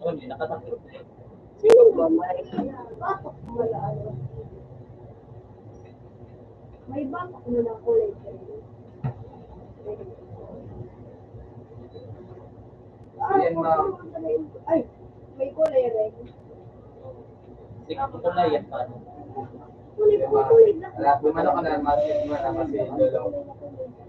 Oh, hindi nakatakot. Sino ba may batok mo na ano? May batok mo na kulay green. Yan, ma'am. Ay, may kulay red. Sige, kulay yan, paano? Kulay, kulay na. Wala, gumano ka na, mas, mas, mas, mas,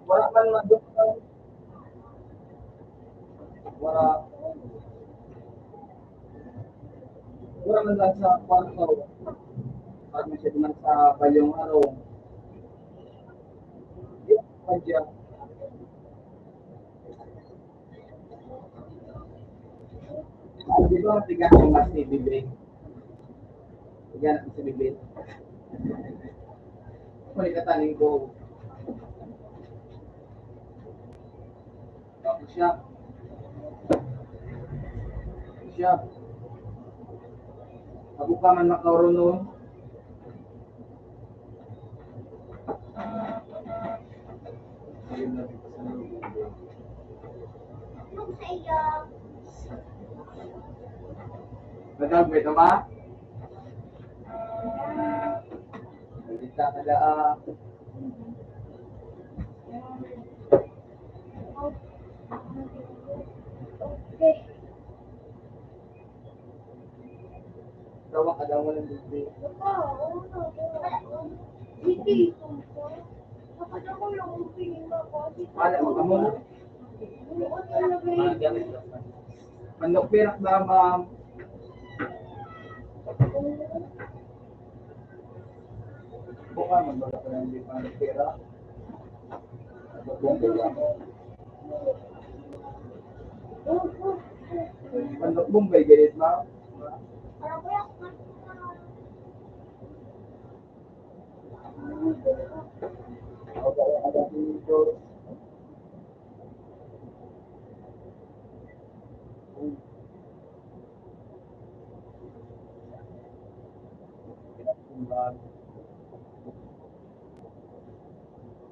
Wala man maduktan. Wala. Wala man lang sa kwarto. Pag siya naman sa bayong araw. Di pa siya. Di ba, tiga ang mas ni Bibi? Tiga ang si Bibi. Kung ikataning ko. Tapos siya. Siya. Ako pa man makaroon. Nagagmay ka ba? Nagita ka daan. Okay. Tawa ka daw, walang libre. Wala, wala mo. Manok pirak ba, ma'am? Buka, magbaga pa ng libre, manok pirak. Manok Bombay, ganit, ma'am.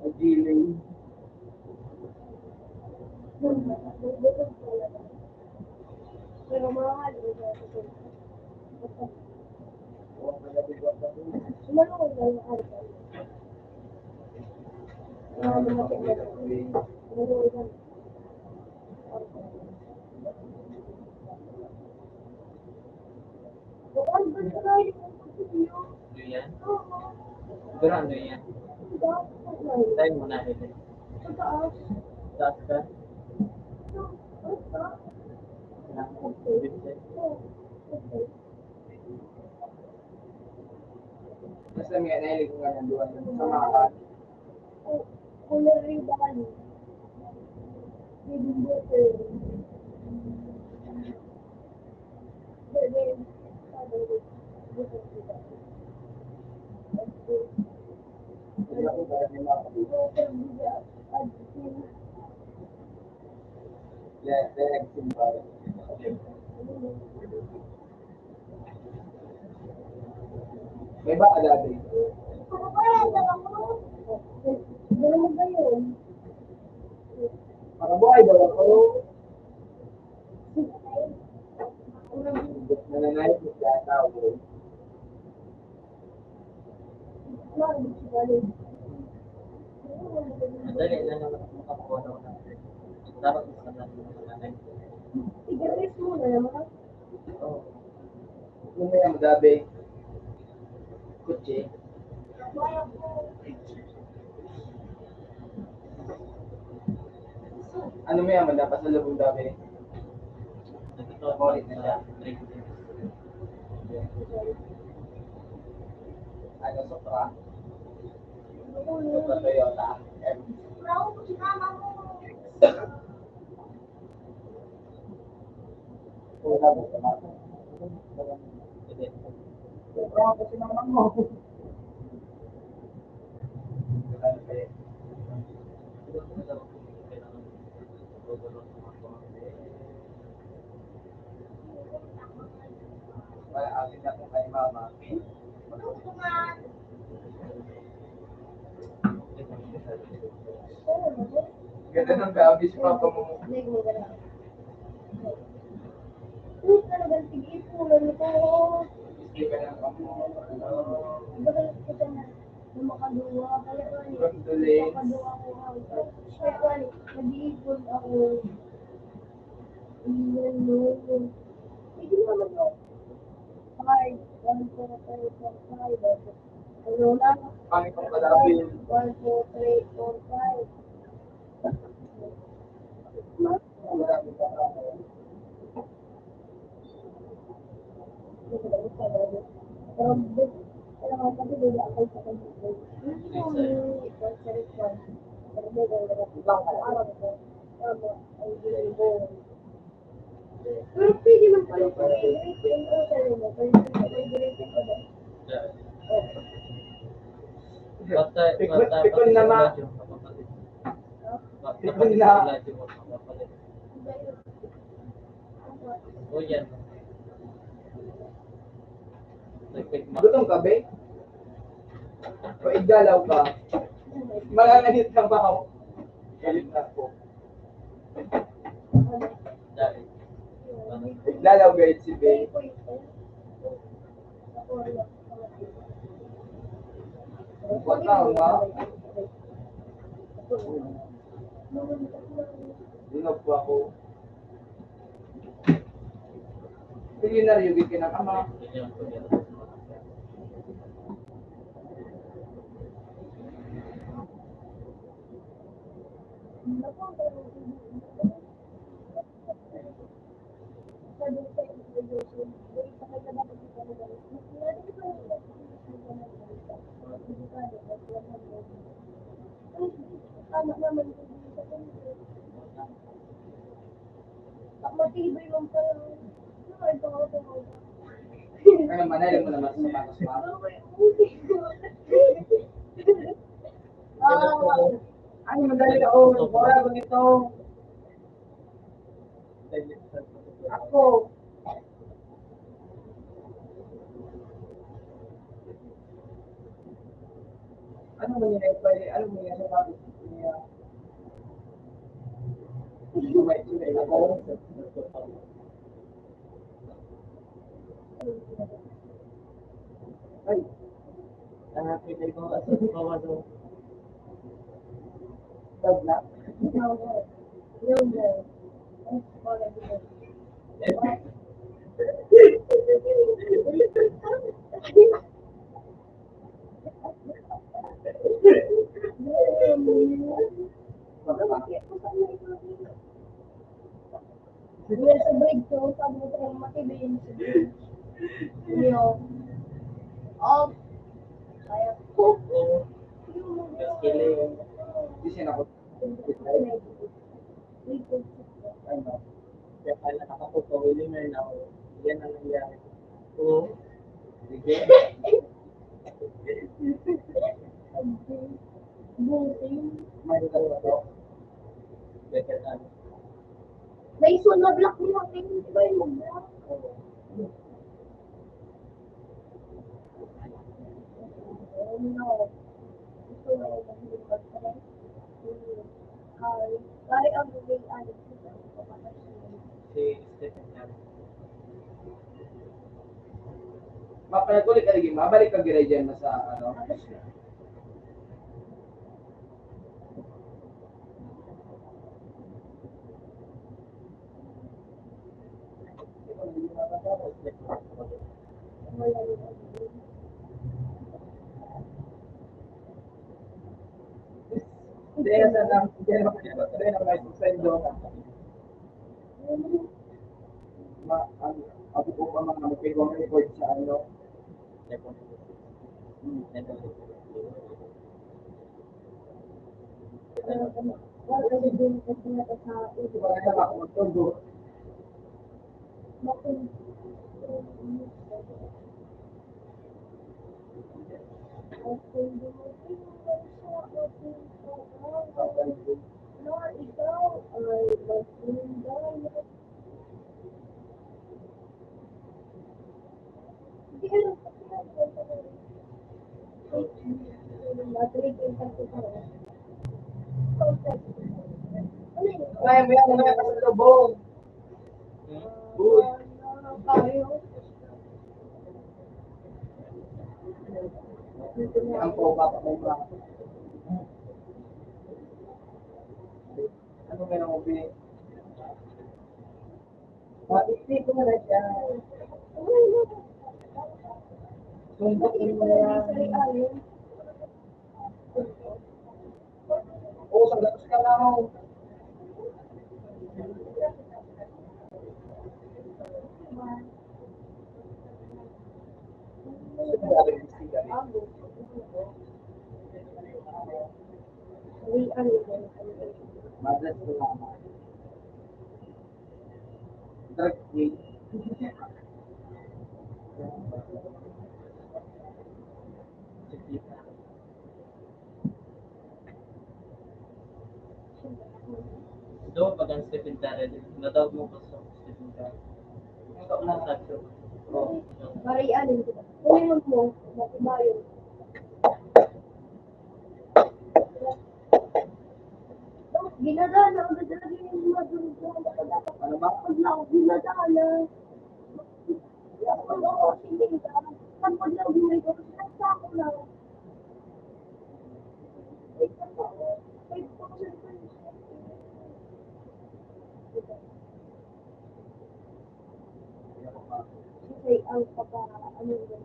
Ang giling. Pero mahal, Ano yan? Pero ano yan? Tayo muna, ito. Taas ka? Basta may nahilig ko nga ng duwa sa mga Kulay ribbon. Ribbon butter. Bebe. May ba alabi? Ano ba yun? Makabuhay daw ako. Nananahit mo sa tao. Madali lang naman makakuha daw ng dapat makalaman ng mga. Sigarilyo muna naman. Oo. Ano mo yan, Dabe? Kutsi? Ano mo yan, madapas sa lubong, Dabe? Paulit na siya. Ano, Supra? Supra Toyota. Wala, akin na kung kay mama. Ganda ng gabi si papa mo. Uy, talagang tig-ipunan ko. Hindi ka lang ako. Iba ka lang kita na, na makaduwa. Kaya nga, eh, Congratulations. Makaduwa ko. Kaya nga, eh, nag-iipon ako. Iyan, no? Hindi naman, no? Five, one, two, three, four, five. Ano lang? Pangit ang palabi. One, two, three, four, five. Pero pwede man pala sa grade ten, o, sa grade ten, pwede sa grade ten pa ba? Bata, bata, pikon na ma. Pikon na. O, yan. Gutom ka, be? O, igdalaw ka? Malangan yung trabaho. Galit na po. Lalaw gayud si Ben. Ang kwarta, ha? Di na po ako. Milyonaryo, gid ka ng ama. Matibay man pala. Ano, manay mo naman sa sapatos, ma? Ah, ay, madali ako. Mura ko nito. Ako. Ano mo niya, ano mo niya, sapatos niya? Ito, may, ito, may, ako. Ay. Ah, pwede ko, bawal daw. Tag na? Sige, sa break ko, sabi ko sa kanya, "Matibay yun." Sige. Yun. Oh. Kaya ko. Mas kilig. Hindi siya nakot-, ano, kaya pala nakapagpawili ngayon ako. Yan ang nangyari. Oo. Sige. Buti. May dalawa to. May sunod lang yung ating iba yung mag-block. Oh, no. Gusto na yung mag-block. Ay, ay, ang may ano, si Stephen Larry. Mapanagulit ka lagi, mabalik ka gira dyan na sa, ano? Hindi, yan na lang. Hindi na makikita. Hindi na may suspend doon. Ma-, ang, ang, ang mga magkaiwang record sa ano. Ay, may ano na yung pasalubong. Uy. Ang po, papa mo ba? Ano meron mo, Bi? Matiktik ko na siya. Sundukin mo na yan. Oo, sa gatos ka na, oh. Madalas ko lang. Drag queen. Ito, pag ang Stephen Curry, natawag mo ko sa Stephen Curry. Ikaw na sa action. Barian, kunin mo, matibayon. Ginagana, ang gagawin mo, madurog na ang dapat. Ano ba? Pag na, ginagana. Pag ako, hindi ka. Pag pag na, hindi ko. Sa ako na. Kasi ang pagka, ano yun?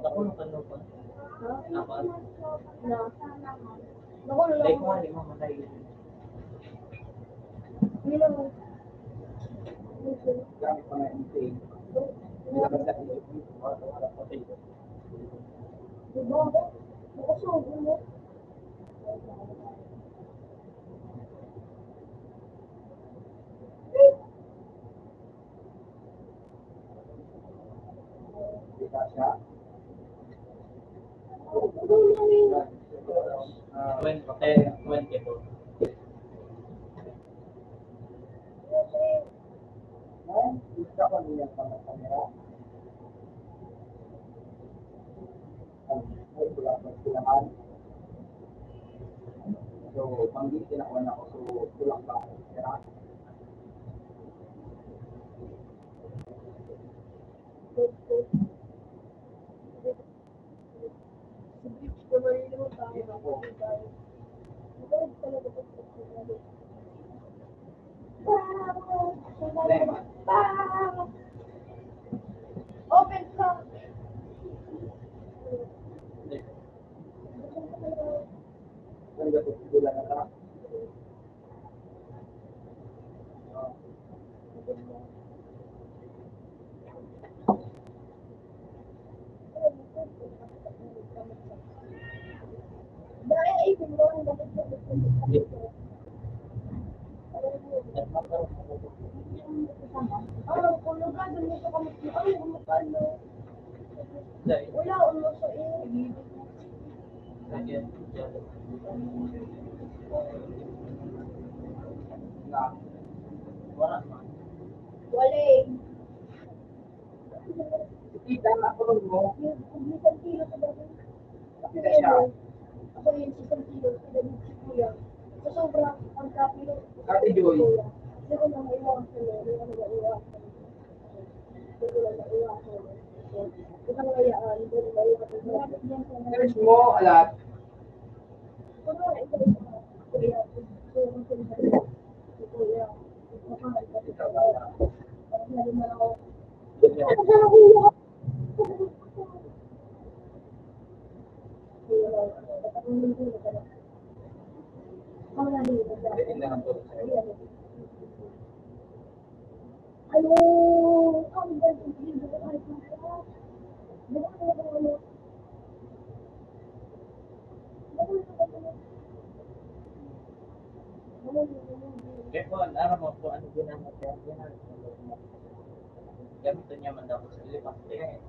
Ako, ano pa? Ha? Ako? Na. Ako, Like, wala. Hindi mo matay. Hello. Gamit pa nga yung thing. Nilabas natin yung thing. Diba? Nakasubo mo. Twenty, twenty-two. So, panggitin ako na ako. So, tulak ba ako? Kaya, Open ka. Wala, ulo sa iyo. Wala eh. Kita na ako mo. Yung isang kilo sa gabi. Kasi ano, ako yung isang kilo sa gabi si Kuya. Sa sobra, ang kapilo. Ate Joy. Siguro na maiwan sa loob, ano ba iwan? Search mo, alat. Ano? Kaya po, alam mo po, ano ginamit ko? Gamit niya man daw sa elepante.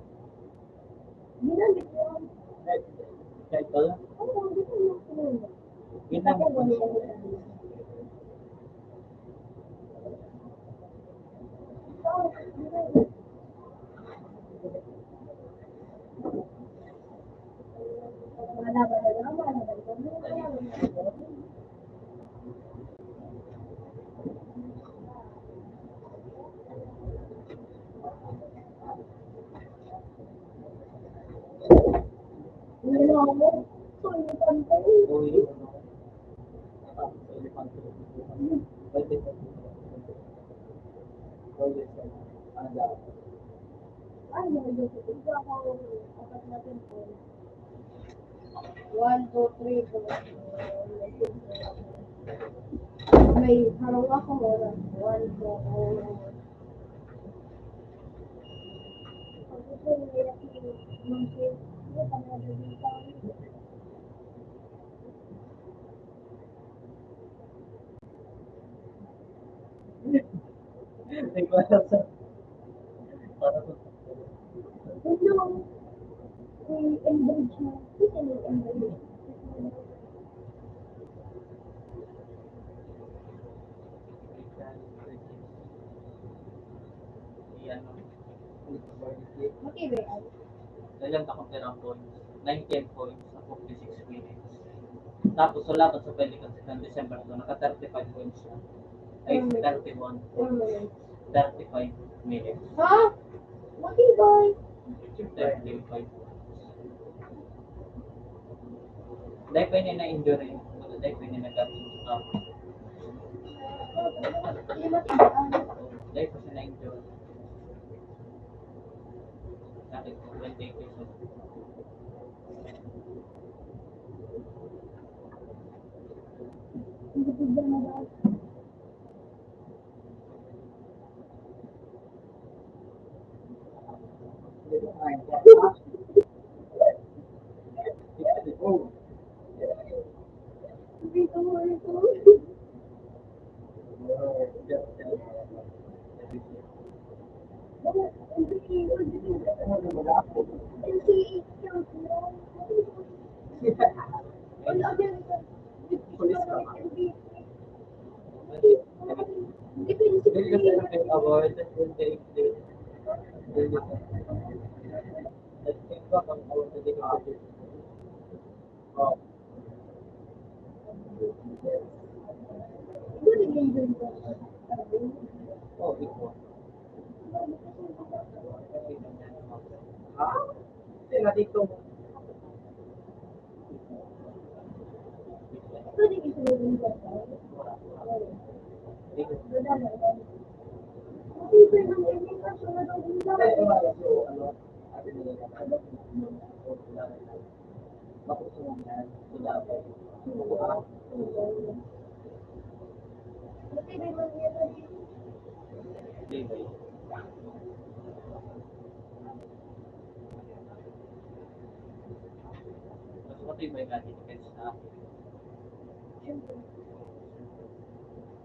Ginamit ko. Title? Oo, ginamit ko. Ginamit ko. Ay, may luto. Ito ako, apat na tempo. One, two, three, four. May harong ako, wala. One, two, four. Hello. May embellishment. Kita may embellishment. Yan. Okay ba yan? Dalan ka kung perang points. Nineteen points sa forty-six minutes. Tapos, sa laban sa Pelicans ng December two, naka thirty-five points siya. Ay, Mm. thirty-one points. Mm. Thirty-five minutes. Ha? Matibay. Thirty-five points. Dahil pa yun na-injury. Dahil pa yun na nagkakaroon sa Hindi matibay. Dahil pa siya na-injury. Sakit ko, twenty-eight years old. Mas matibay ka dito kaysa sa akin. Siyempre.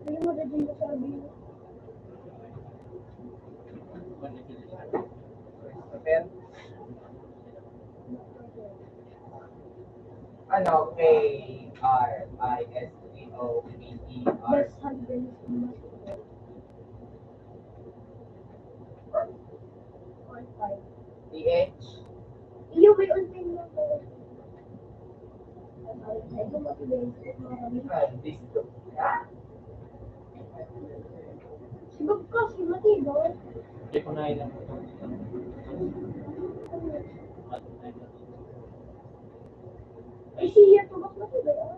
Hindi mo rin yung sabi. Ano, K R I S T O P E R. Best husband is the most important. Four, five. T H. Iyo, may online lang pala. Ay, ito, mabilis. Ay, gusto. Ha? Si Bob kasi, mati, no? Hindi ko na ilang. Ay, siya, tubak na to, ba?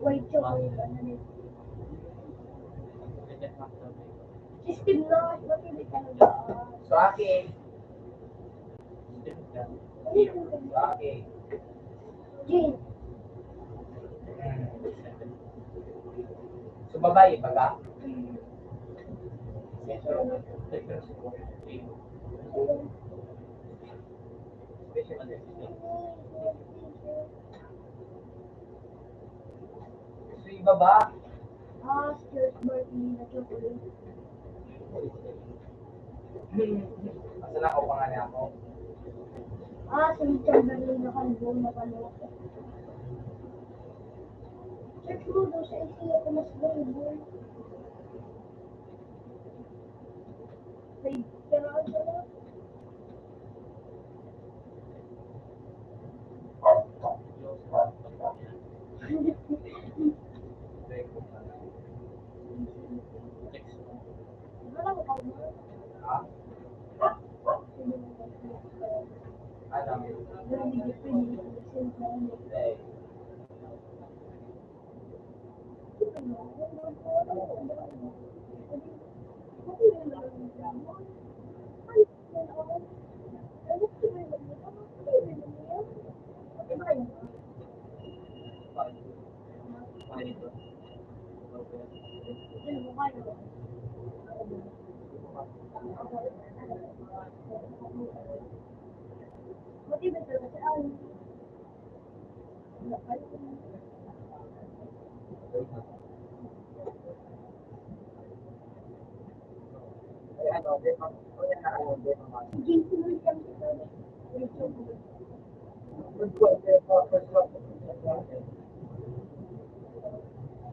White chocolate, ano, system na, mati, may talaga. Sa akin. Sa akin. Jane. So, babae, baga? So, iba ba? Ah, Stuart Martin, na chocolate. Asa na ako, pangalan ako? Ah, sa Richard Martin, na kalbo, na palo. Search mo doon sa Isaiah Thomas Bible. May, pero ano na?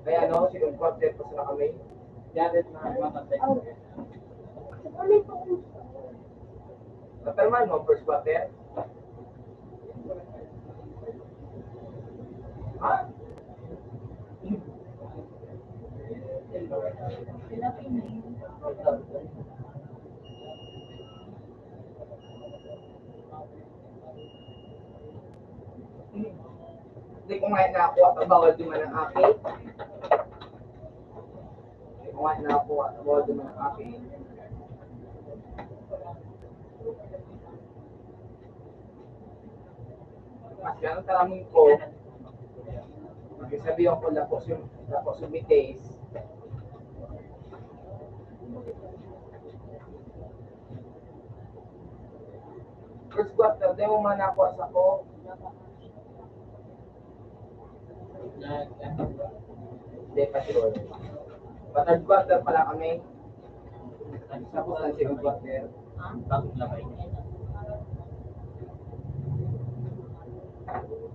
Kaya ano, second quarter pa sila kami. Yan, na, matanda. Napirmahan mo, first quarter? Ha? Hindi ko nga nakuha, bawal di man ang akin. Kumain na ako, ano, di man ang akin. Mas yan ang taramon ko. Magsasabi ako, lapos yung, lapos yung bitis. First quarter, di mo man ako sa ko. Hindi pa sure. Pa third quarter pa lang kami. Tapos ang second quarter. Bagong labay.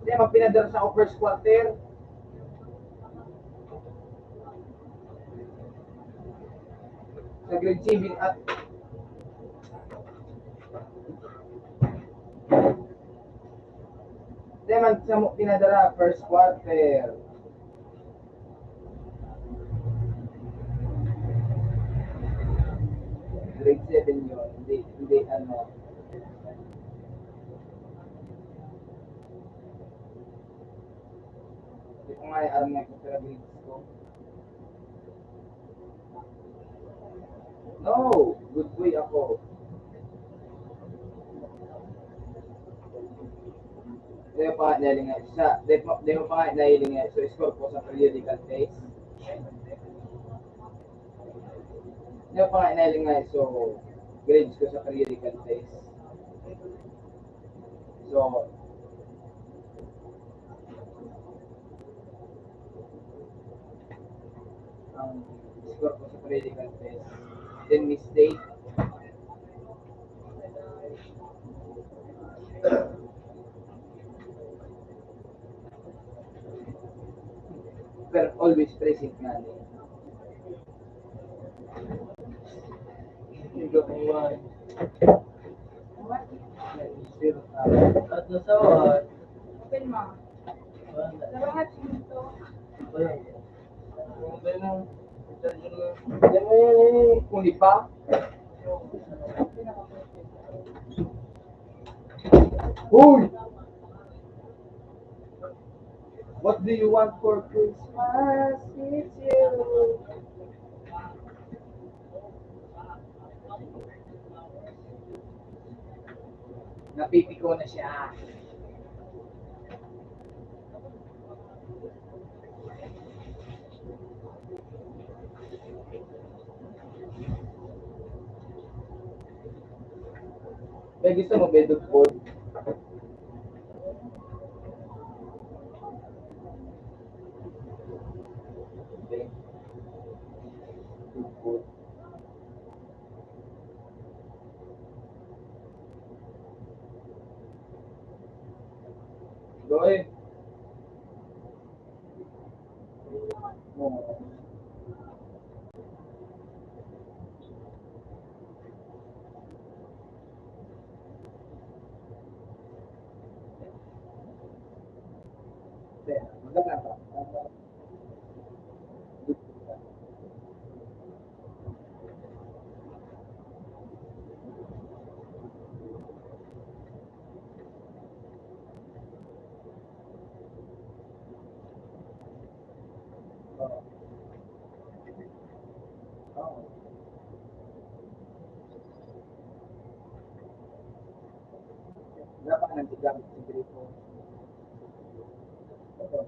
Hindi, magpinadala sa ako first quarter. Sa grade seven at Di man sa mo pinadara first quarter. Grade seven yun. Hindi, hindi ano. Hindi ko nga alam nga kung pira grades ko. No, good boy ako. Di pa nga nahiling nga sa, di pa, di pa nga nahiling nga sa score ko sa periodical test. Di pa nga nahiling nga sa grades ko sa periodical test. So, ang score ko sa periodical test, ten mistake. Pero always present na niya. Ikaw po, ah. At nasawa. Open mo. Wala. Sa lahat dito. Wala. Yan mo yan, yan, yan. Kung di pa. Uy! What do you want for Christmas? It's you. Napipiko na siya. May gusto mo, may dugpod? Okay. Dugpod. Doy. Wala pa ka nang gamit sa gripo. Ito.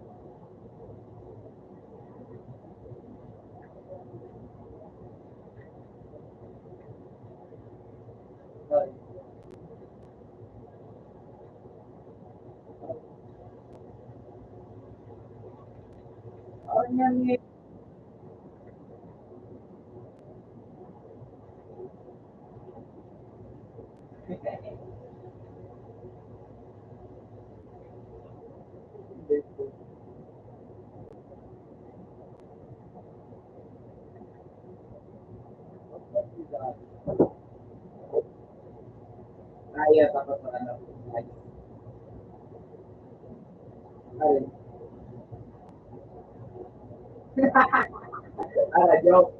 yan eh. Kaya pa pa pala na. Ay. Ah, joke.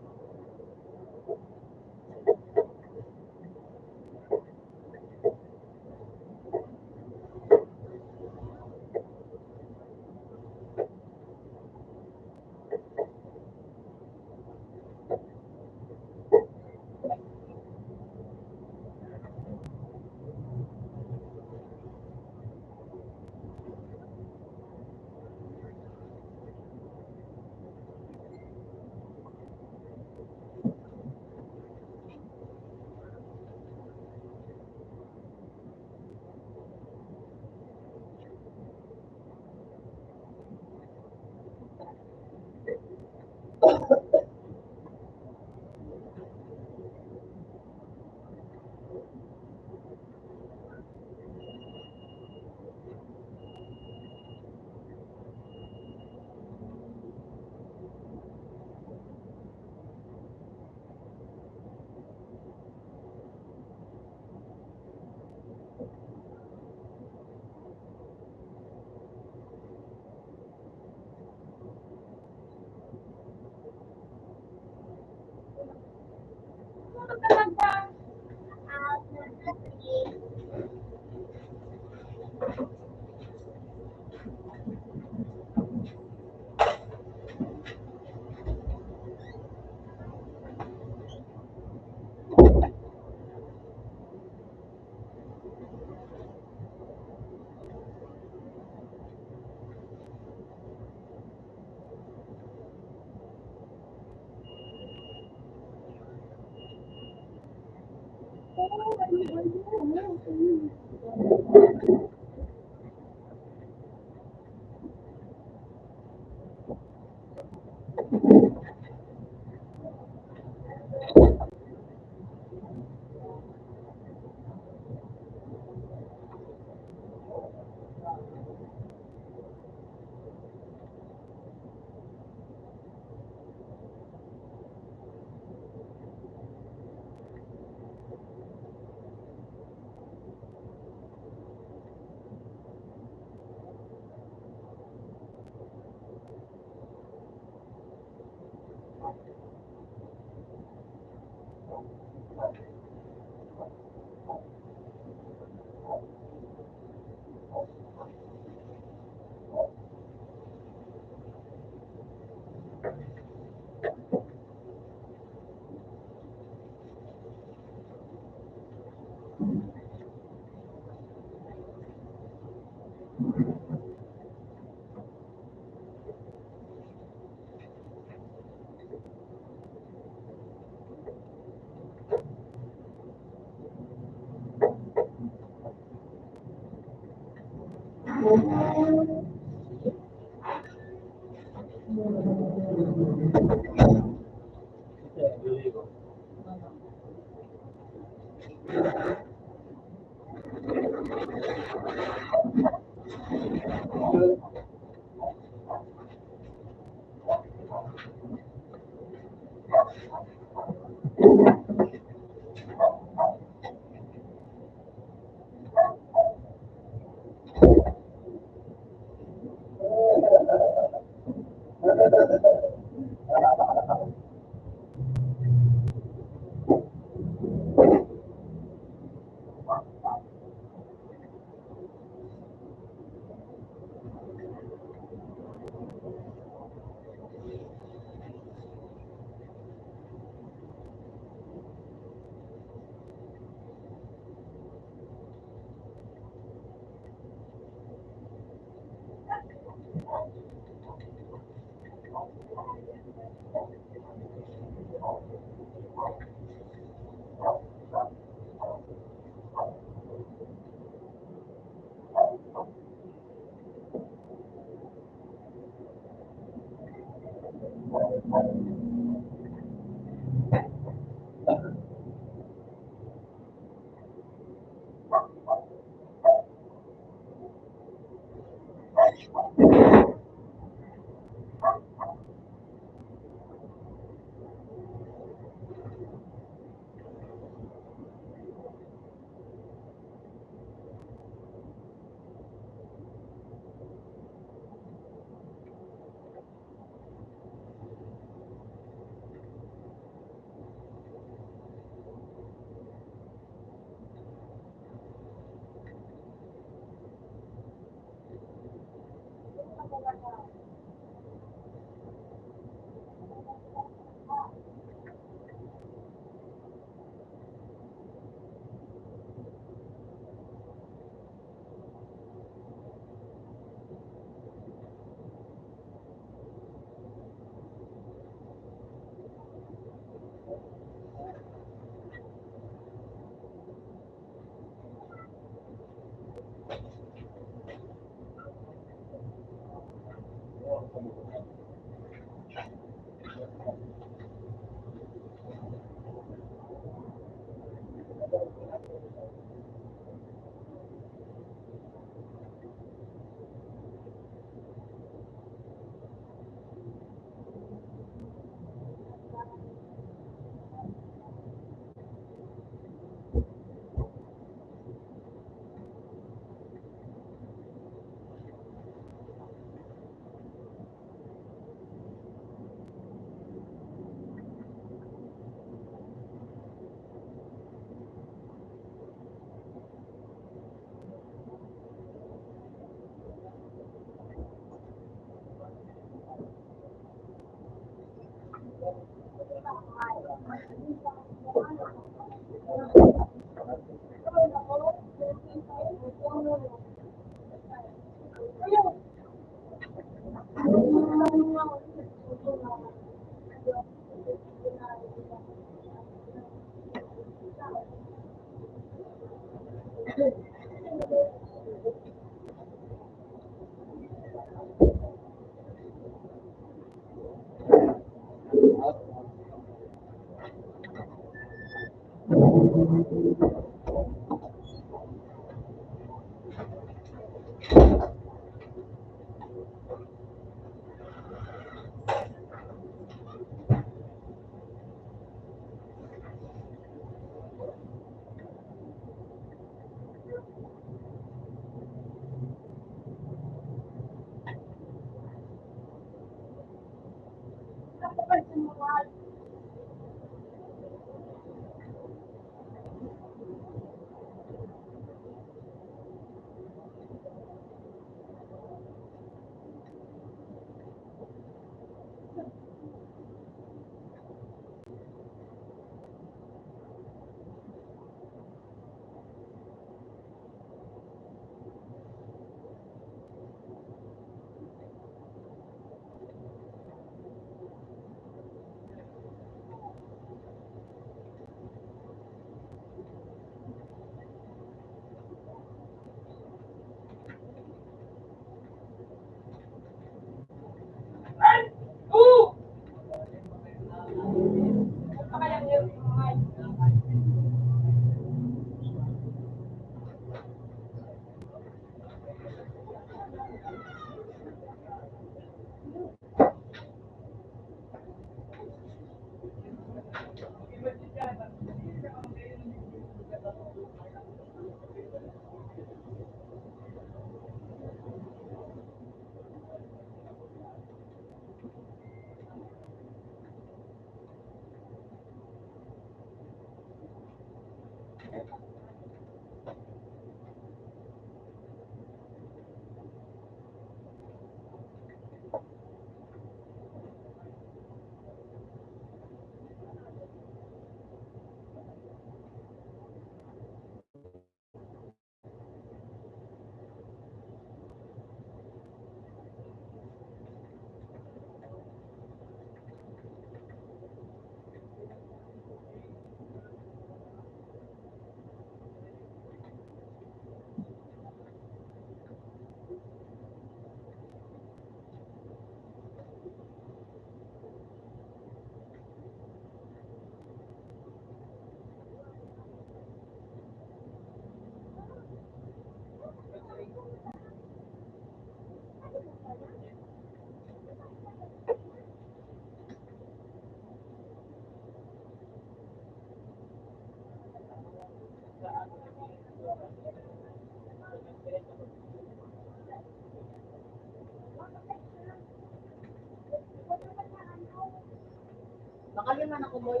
Makalima na ko, boy.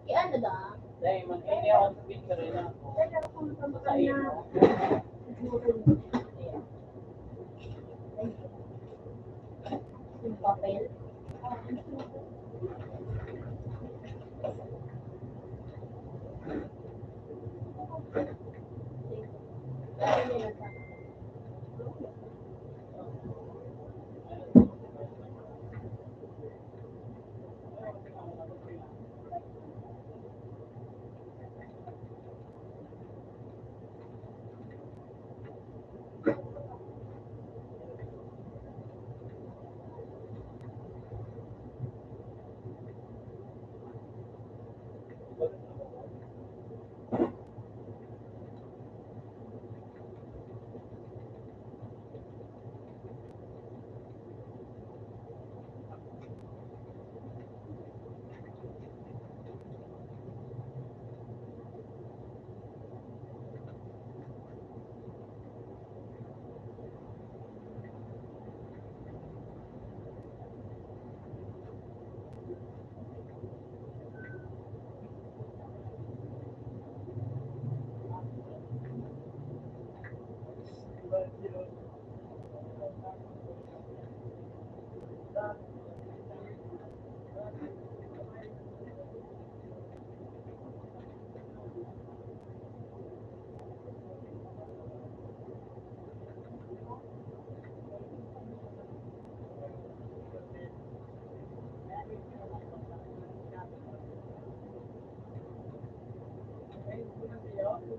Kaya ano da? Dahil mag-ini ako sa picture na. Sa iyo. Yung papel. So,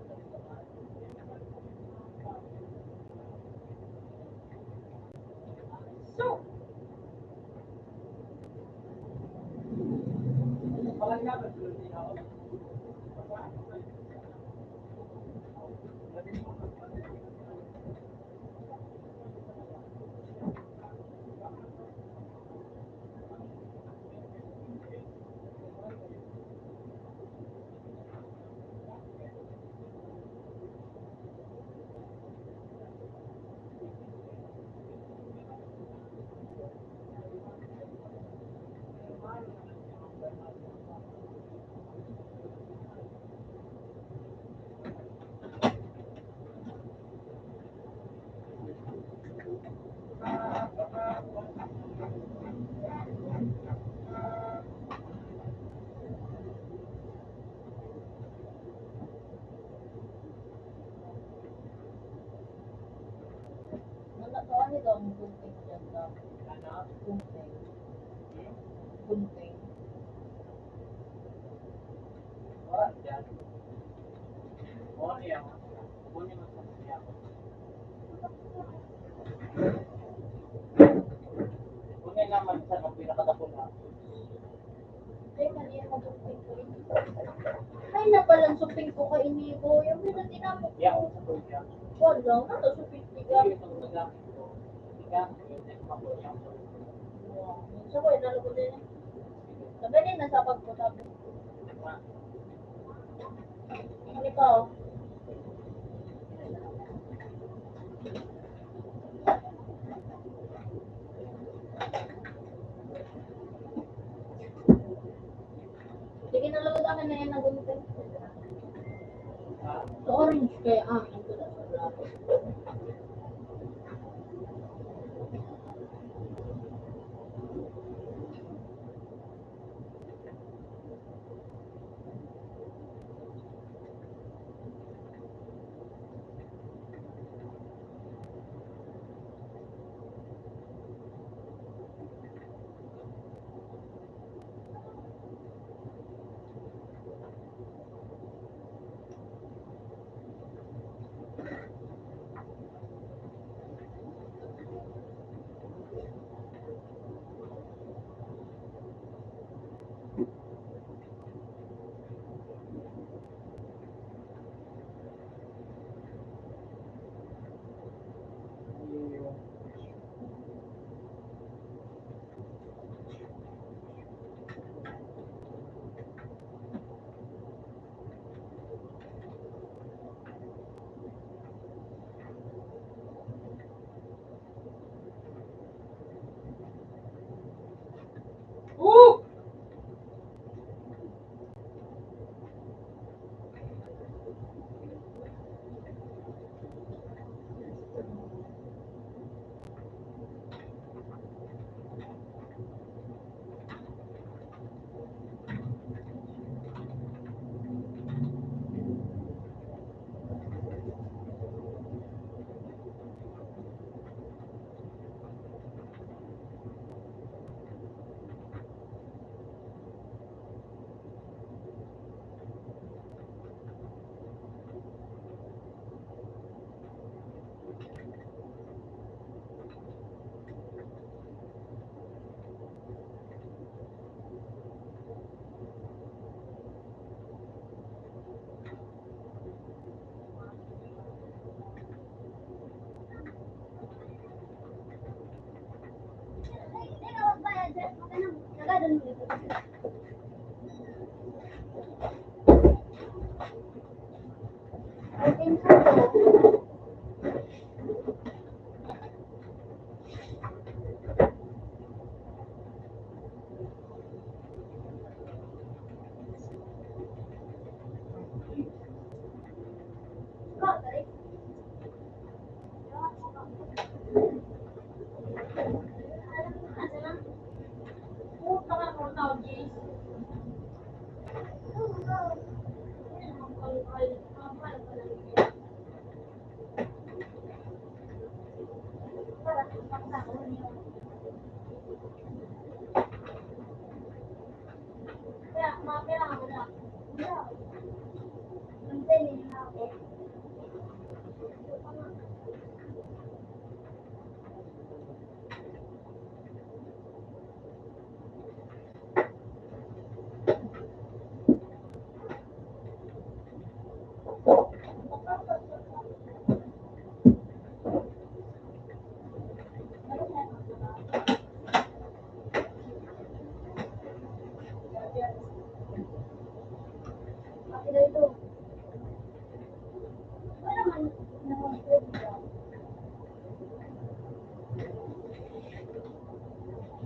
Nana-, kuan ito ang gunting dyan ka. Ano? Gunting. Hmm? Gunting. Kuan dyan. Kuan yan. Kuan yan ang sasabihan ko. Kuan yan naman sa pinakadakula. Ay, mali ang suping ko ini. Ay, napalan suping ko kaini, boy. Ang ganda tinapos ko. Yan, sa boy, yan. Wala, wala suping tiga. Yan, itong nagamit ko. Tiga, yung next pa po, yan. Wow. Sa boy, nalo ko din. Sabi niya, nasa pagkutabi. Ano pa, oh? Sige na, Lolo, akin na yan, nagunting. Sa orange kaya, ah, ito na sa black.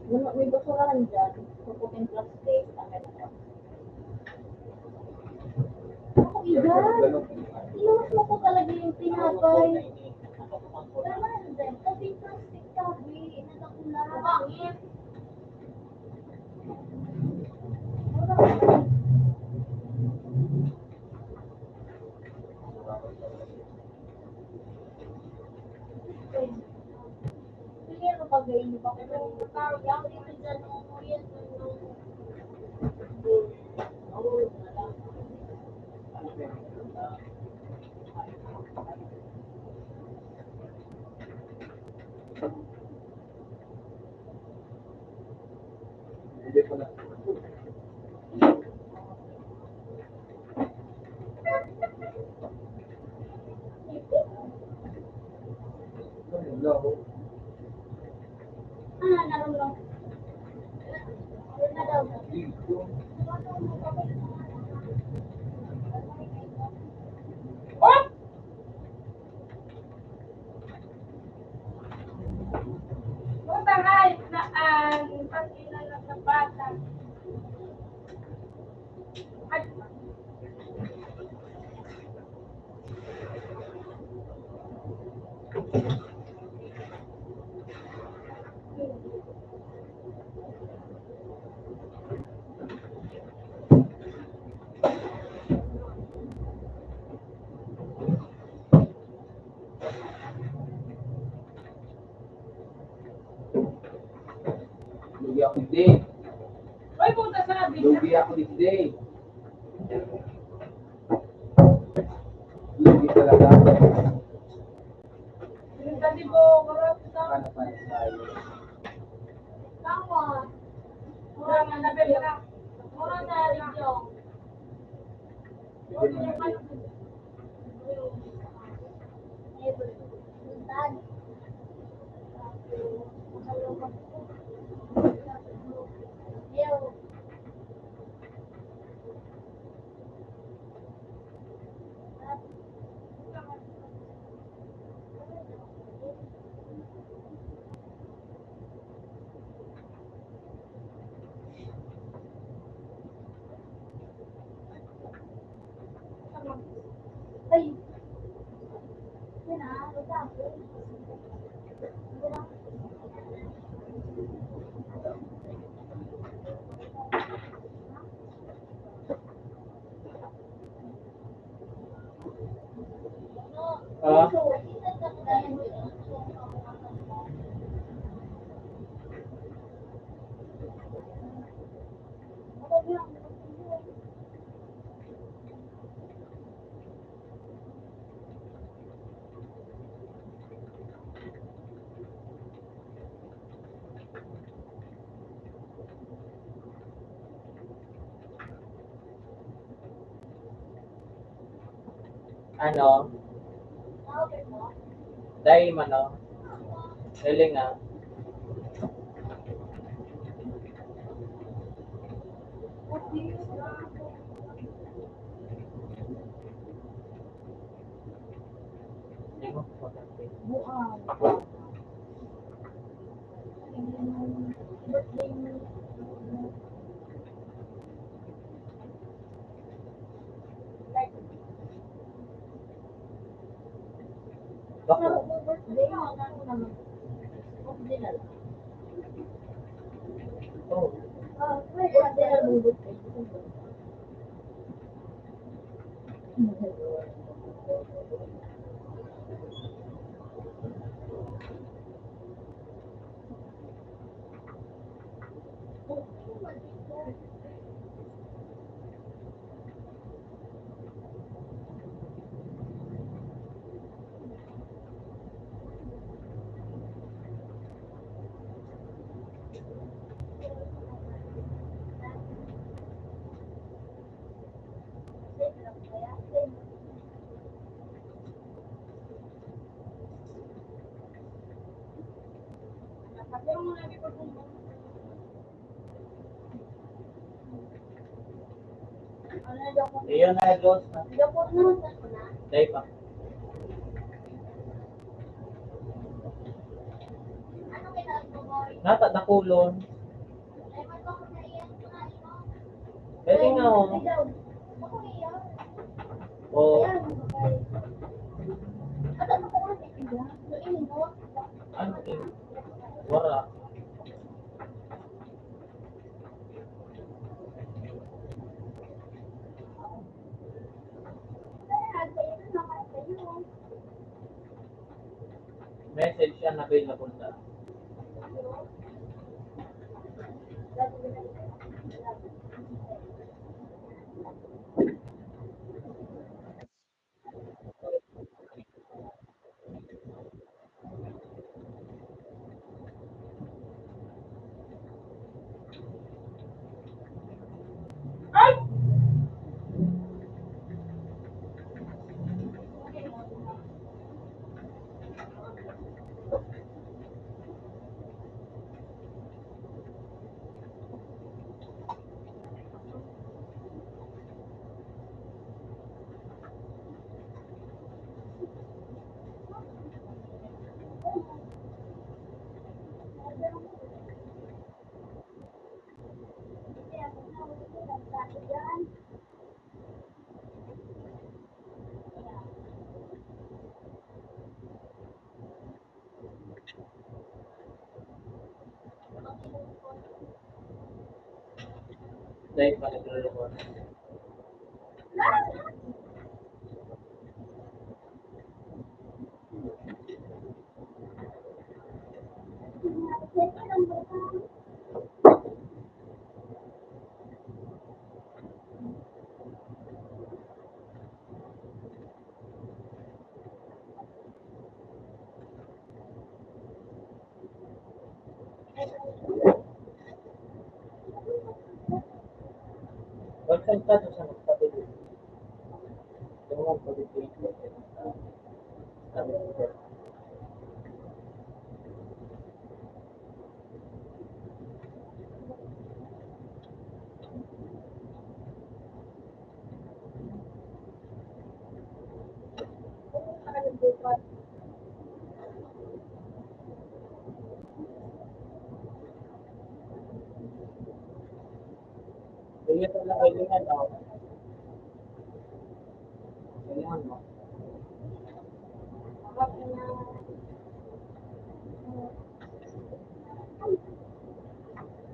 Wala, may basurahan dyan. Sa puting plastic. Ako, Igan, iwas mo po talaga yung tinapay. Tama na dyan. Pati plastic tabi, inatang ko lang. Pangit. Buta nga, na, ah, pag-ilalak ng bata. Ay, Lugi ako digdi. Oy, puta, sabi na. Lugi ako digdi. Lugi talaga. Yung kasi po, kurot sa Ano pa yung sayo? Tama. Mura na, Bella. Mura na, Rizzo. Ah. Ano? Dai man, no? Galing, ah. Baka. Oh. Iyon na, Diyos na. Dahil pa. Nata dakulon. Pwede nga, oh. Oh. Ano, eh? Wala. Message yan, available na. Dahil pa nagluluto. Wag kang kado sa magpapili. Ito nga, pag-ibig. Sige, ito lang, kailangan, oh. Kailangan mo.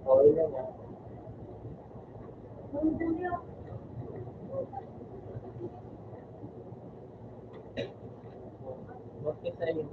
Oh, yun lang, oh. Okay sa inyo.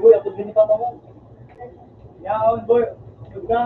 Boy, ako din ni Papa mo. Yaon, boy. Huwag ka.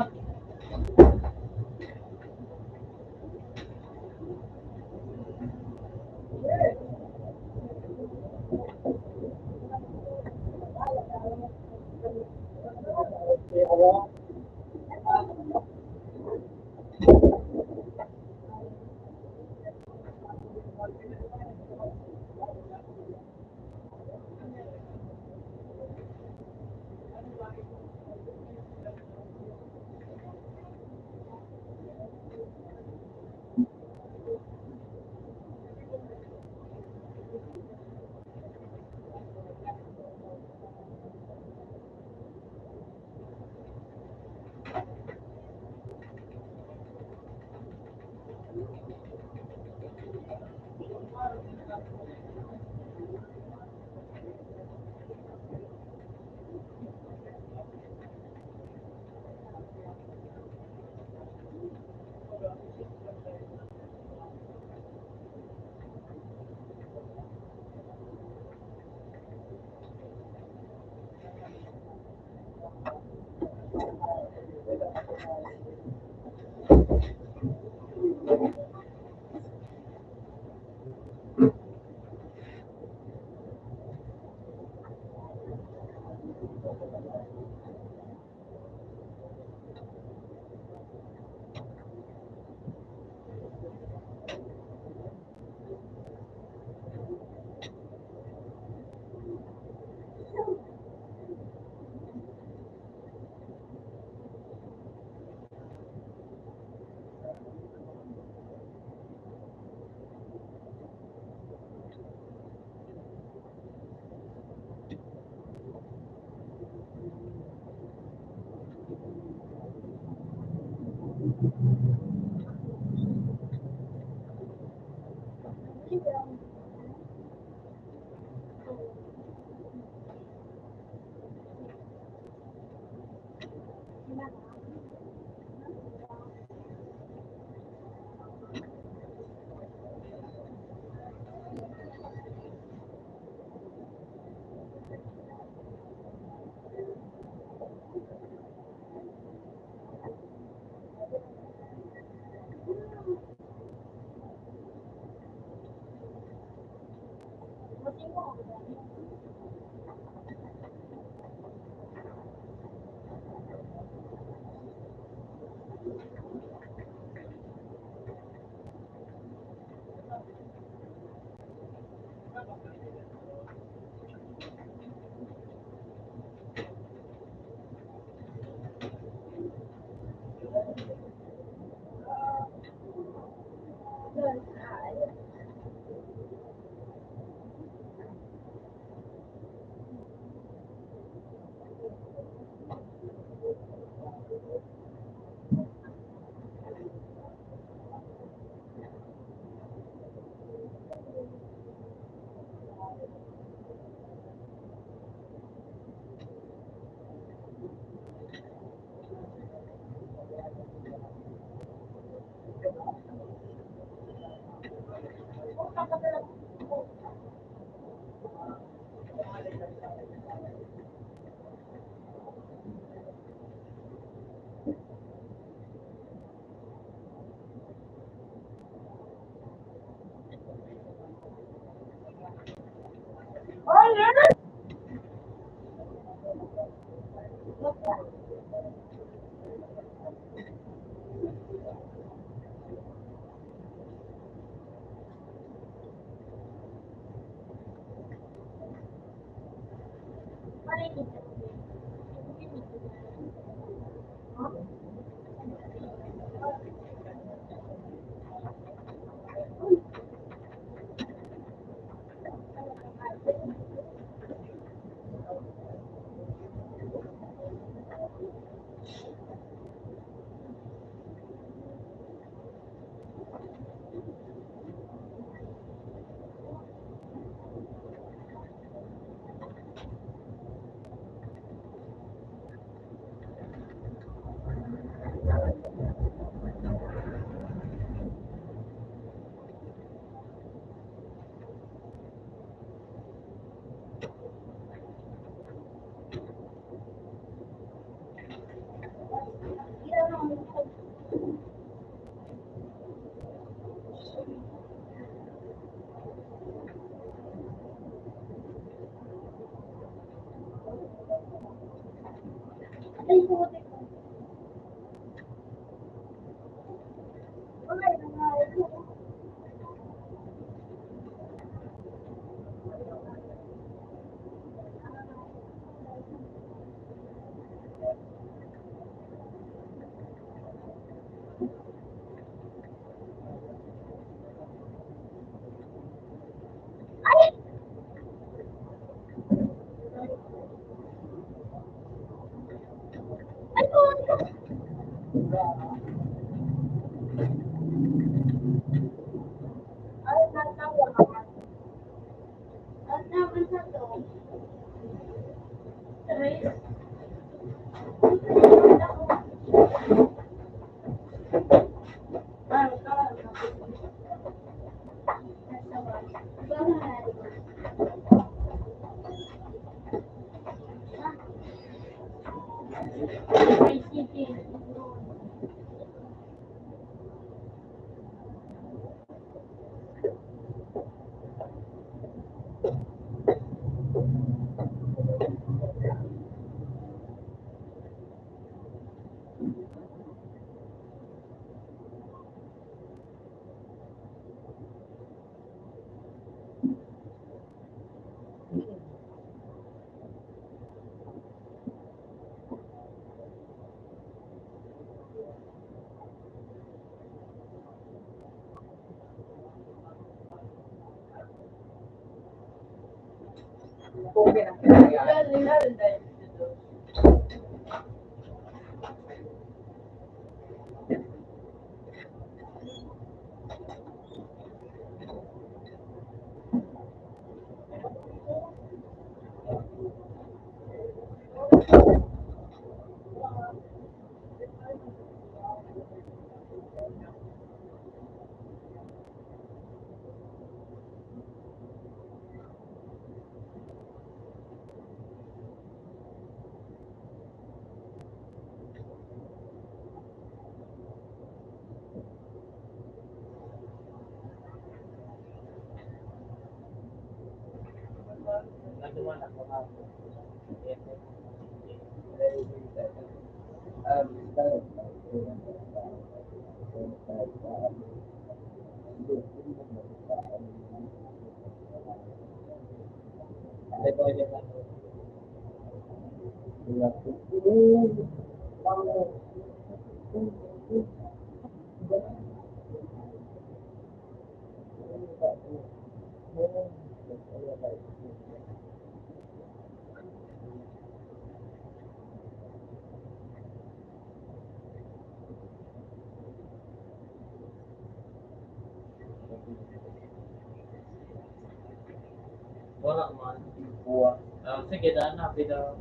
Wala man. Buwa. Ah, sige, daan na, pida.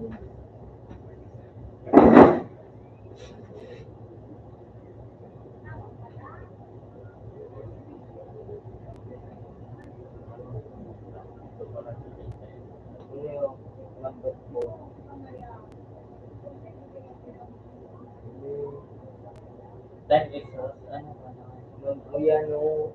Ten pesos, ano ba naman? Ayan, no.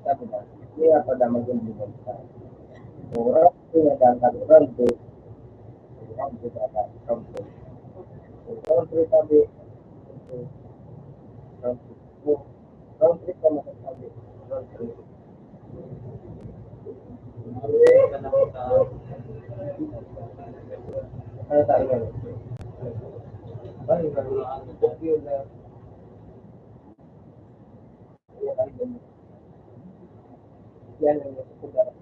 Sabi na, kaya pa naman yung buwan sa oras, pinagkakaroon ko. Country, sabi. Country. Country pa masasabi. Country. Ano tayo ngayon? Ay, ano, ano, popular. Yan ang popular.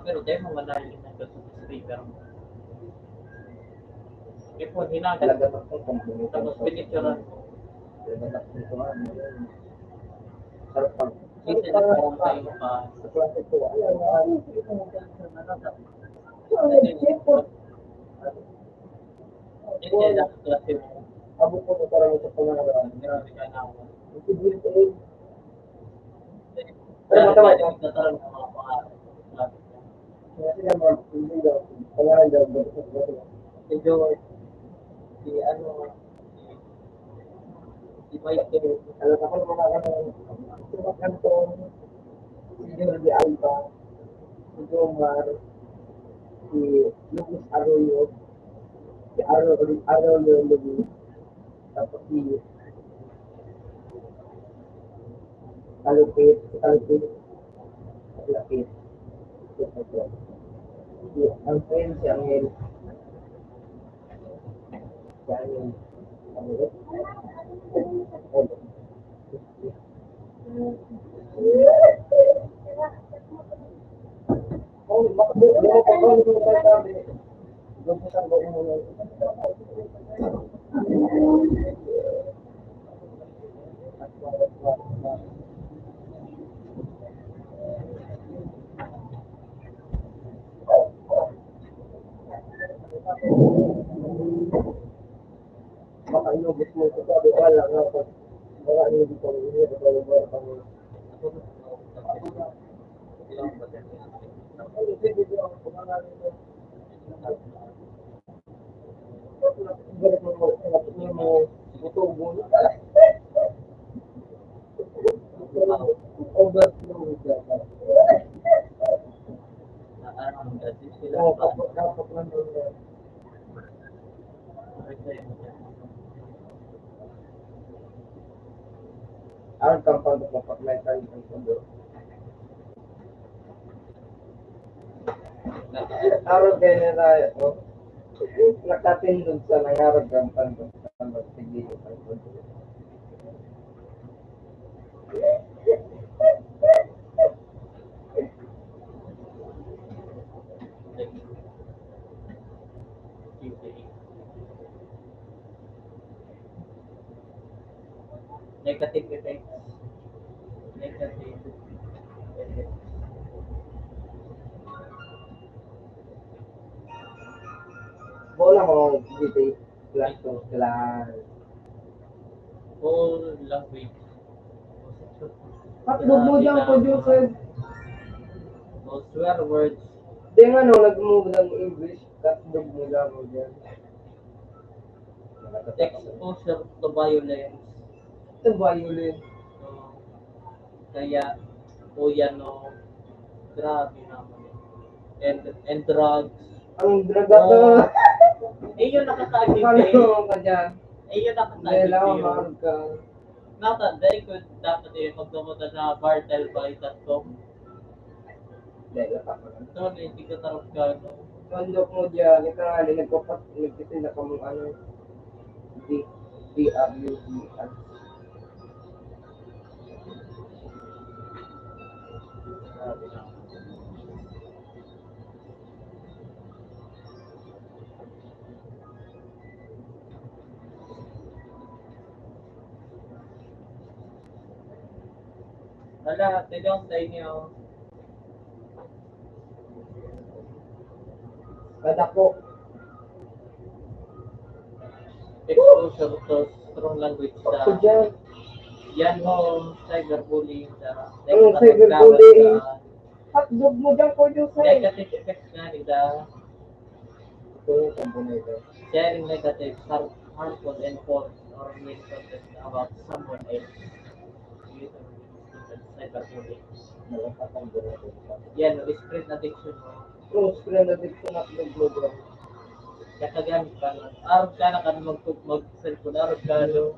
Pero dai mo malayo na speaker. Ipon, hinagat. Tapos pinicturean mo. Kasi nagkaroon tayo pa. Kasi dapat klase mo. Abo ko na parang sa pangarap. Grabe ka na. Pero matawa ka. Kasi naman, hindi daw, pangalan daw, medyo, si ano, si, si Michael, alam ako ng mga ano, si Mac Anton, si Jordi Alba, si Jomar, si Lucas Arroyo, si Arroyo, Arroyo Luis, tapos si Kalupit, si Kalupit, Kalupit. Si, ang friend, si Angel. Si Angel. Angel. Baka inubos mo ito, sabi ko, wala nga, pag wala nyo dito, hindi ko ba yung mga pang-, overflow. Oo, dapat, dapat lang yun. Ang kampal ko kapag may kain ang sundo. Araw kayo na tayo, oh. Nakatindog sa nangarag ang pandog sa magsigilo ang sundo. Negative effects. Negative effects. Wala mo, dito, class to class. All language. Takdog mo dyan, producer. All swear words. Di nga, no, nag-move ng English. Takdog mo lang mo dyan. Exposure to violence. Ito violence. So, kaya, o yan, no, grabe naman. And, and drugs. Ang drug ako. Oh. Eh, yun nakakaagit eh. Ano ka dyan? Eh, yun nakakaagit eh. Mahal ka. Nata, dahil ko dapat eh, magkamuta sa bartel by dot com. Dahil pa ko lang. Ito, hindi ka tarap ka, no? Tandok mo dyan, ito nga, nagpapat-, nagtitinda ka mong ano, D-, D R U D. Hala, tilong sa inyo. Kadako. Exposure to strong language sa Ako dyan. Yan ho, cyberbullying sa Ang cyberbullying. Sa Hotdog mo dyan, producer. Negative effects nga nila. Ito yung combo na ito. Sharing negative, har-, harmful and false or mean content about someone else. Cyberbullying. Yan, spread addiction mo. Oh, spread addiction, hotdog mo dyan. Katagan ka na. Arog ka na ka na mag-, mag-cellphone. Arog ka, no?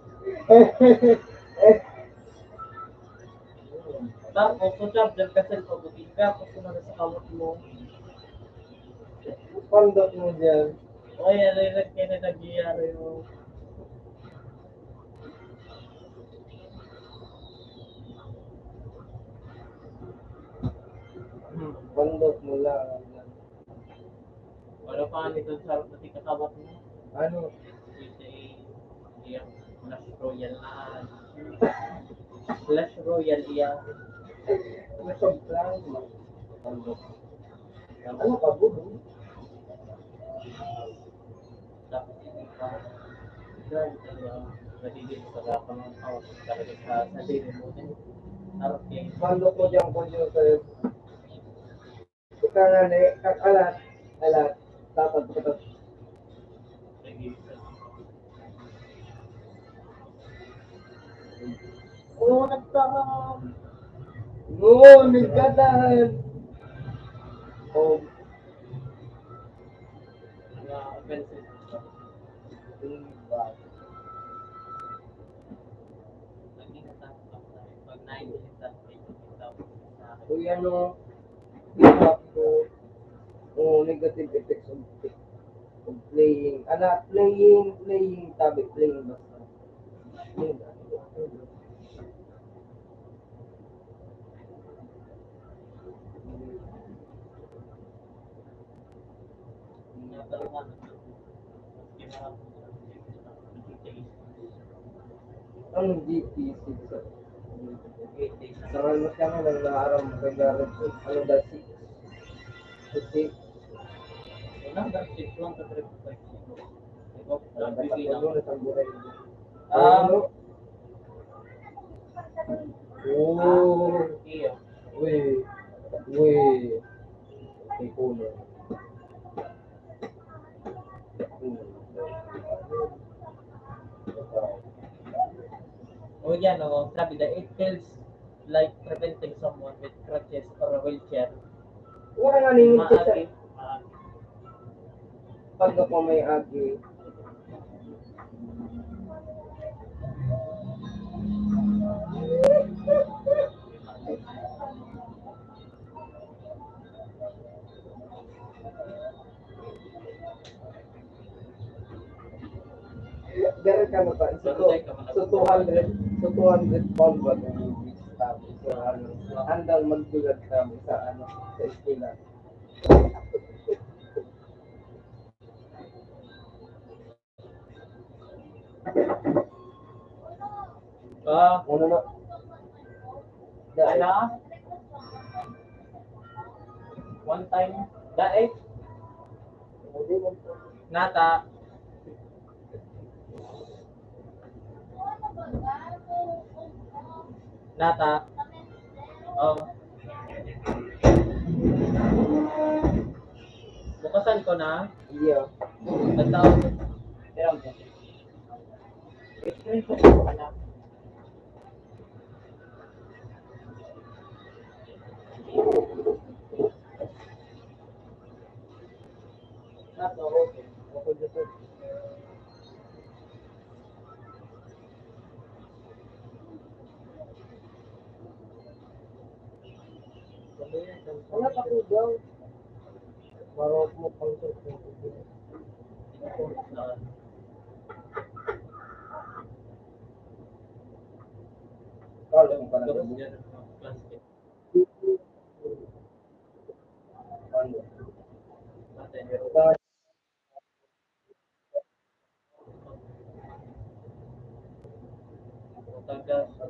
Tapos, sa charger ka, cellphone mo, tapos na sa kamot mo. Pandot mo dyan. Oy, ano yung nagkinanagiyari mo? Pandot mo lang. Wala pa nito sa harap na tikatawag mo. Ano? Ito eh, iya, Clash Royale na. Clash Royale iya. Ano ka, bro? Tapos hindi pa, grabe talaga, nagiging pagkakamaon talaga sa sarili mo. Okay. Pandot mo dyan, producer. Ika nga na eh, alat, alat, dapat, dapat. Oo, nagtara. Oo, nagkatahan. Oh. Mga offensive. Diba? Pag nine minutes, Uy, ano, impact ko, o negative effects of, of playing. Ala, playing, playing, tabi, playing basta. Yun, ano, ano. Ang G P six. Sa mga mas kami nang naaram kay Garrett, ano dati? Kasi, ang dapat ko doon, ang gulay. Ah. Ano? Oh. Iyo. Uy. Uy. Ikuno. O yan, o. Sabi na, it feels like preventing someone with crutches or a wheelchair. Wala nga ninyo sa maagi, maagi. Pag ako may agi. Ganun ka na pa. So, so, two hundred, so, two hundred pound ba itong tao? So, ano, handang magdulag kami sa, ano, sa eskwela. Ah, ano na? Dahil na? One time. Dahil? Nata. Nata. Oh. Bukasan ko na. Iyo. Ito. Pero, Wala pa po daw. Para mo pang Kala mo pa na.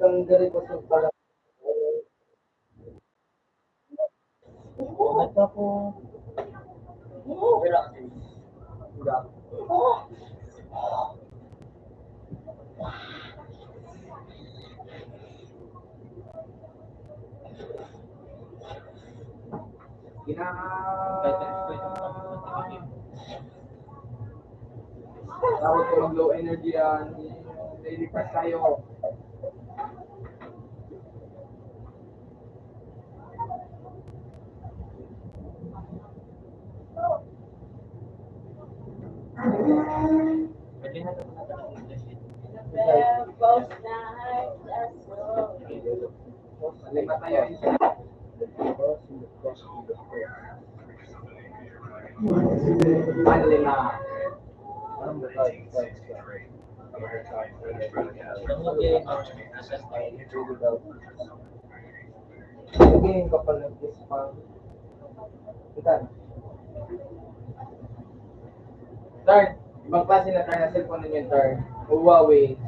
Ang gari ko sa pala. Nagkapo. Gina-, Tawag ko mag-low energy yan. Nililipas tayo. Lima tayo. Ano lima? Ang okay, ang okay. Sige, yung kapal ng Ispan. Itan. Turn. Ibang klase na turn na cellphone ninyo, turn. Huawei.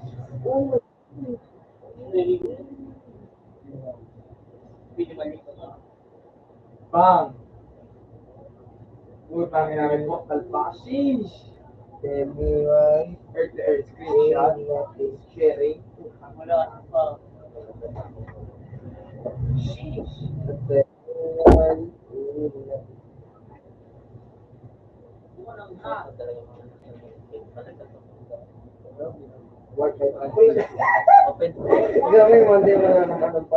Bang. Putang ina, may buwak kalpa. Sheesh. Everyone. Earth to earth screenshot. Everyone is sharing. Wala pa. Sheesh. Everyone is Open. Grabe, Monday mo na nakatagpa.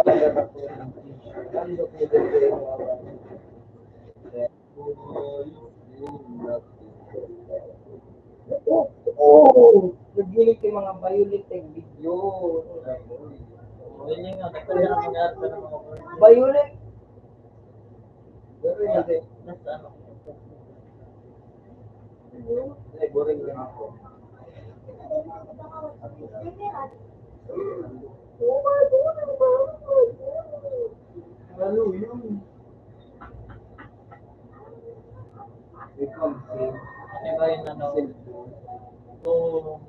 Oh, oh, naghiling kay mga violet ang video. Hindi nga, nagkala na mga arte ng mga violet. Pero hindi. Nasa ano? Ay, boring lang ako. Ano yun? Ikaw, si Ano ba yung ano? Cellphone. Oo.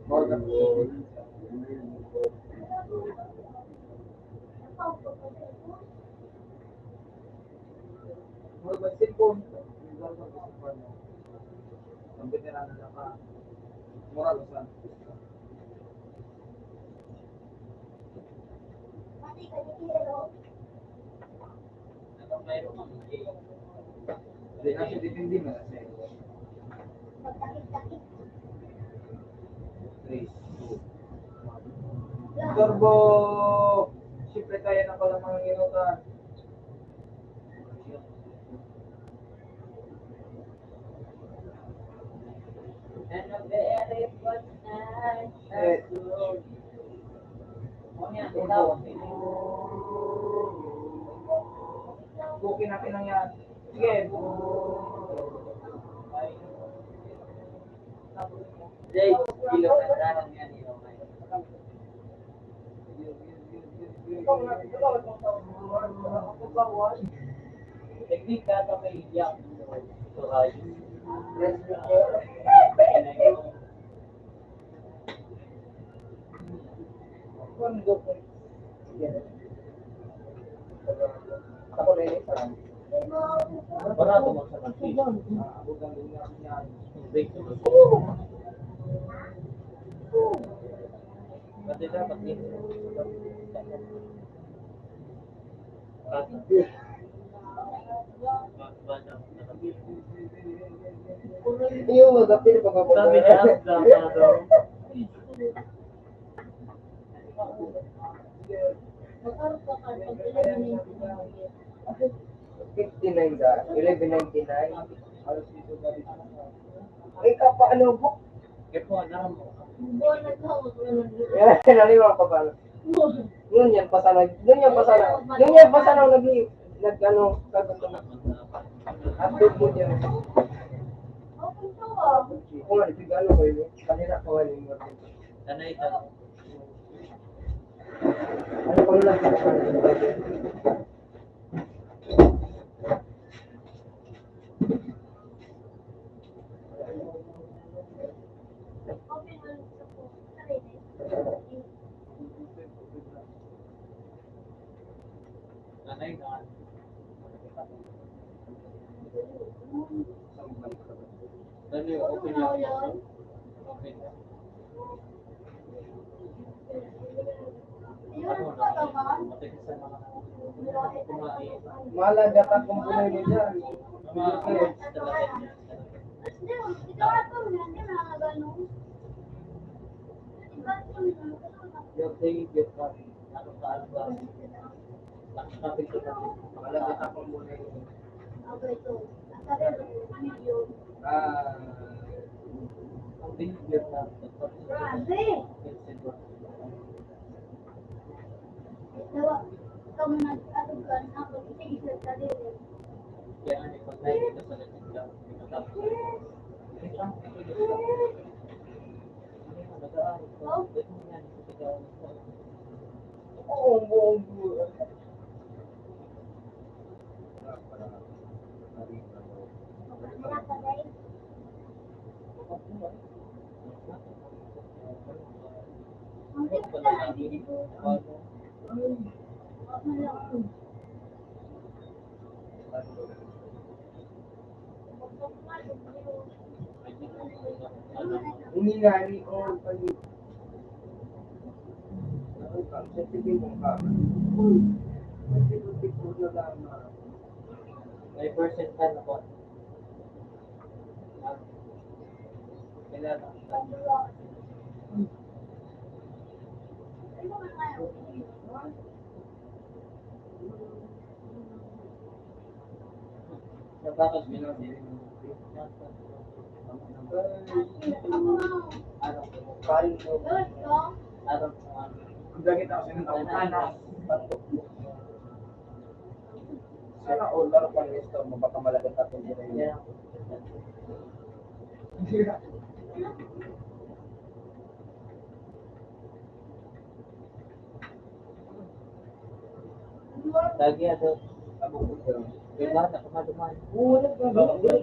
More than Mura ba cellphone? Ang veterano na ka. Mura ba sa? Hindi na siya, depende man sa iyo. Three, two. Turbo! Siyempre, kaya na pala mga minutan. Okay na, pinangyari. Sige. Jay, ilong na tanong yan, ilong na yan. Technique ka sa may iyak. So, ay. Ako na yun, isa lang. Barato mo sa Marquis. Pati dapat dito. Iyo, magapil pa ba? Sabi niya, dapat daw. Fifty-nine ka, eleven ninety-nine. Ay, ka pa, ano, book? Kaya po, alam mo. Yan, naliwa pa ba? Yun yan, pasana. Yun yan, pasana. Yun yan, pasana, nag-, nag-, ano, sagot ko na. Upload mo dyan. Kung ano, tigano ko yun. Kanina ko nga yun. Sanay ka. Ano pa lang? Nanay na. Dali, open na. Open na. Ano na? Matigas ang mga kumain. Malaga ka kung puno mo dyan. Mga fruits talaga niya. Your day, your time. Ano ka, ano ka? Nakakapit ko na. Wala ka tapos muna yun. Ah, ang behavior na. Grabe! Dawa, ikaw mo nag-atog ka, ako, sige, sir, kadiri. Kaya nga, ipag-live ka sa nagtitira, nakatapos. Ini nga ni, oh, pag-, ano ka, sa tingin mo ka? Uy, pwede ko siguro na lang, ah. May percent ka na po. Kailangan. Sa bakit ginawa? Ang dagit ako sa mga anak. Sana all, laro pa rin ito, mabaka malagat ako. Lagi ato. Di ba? Nakamadumay. One, one, one.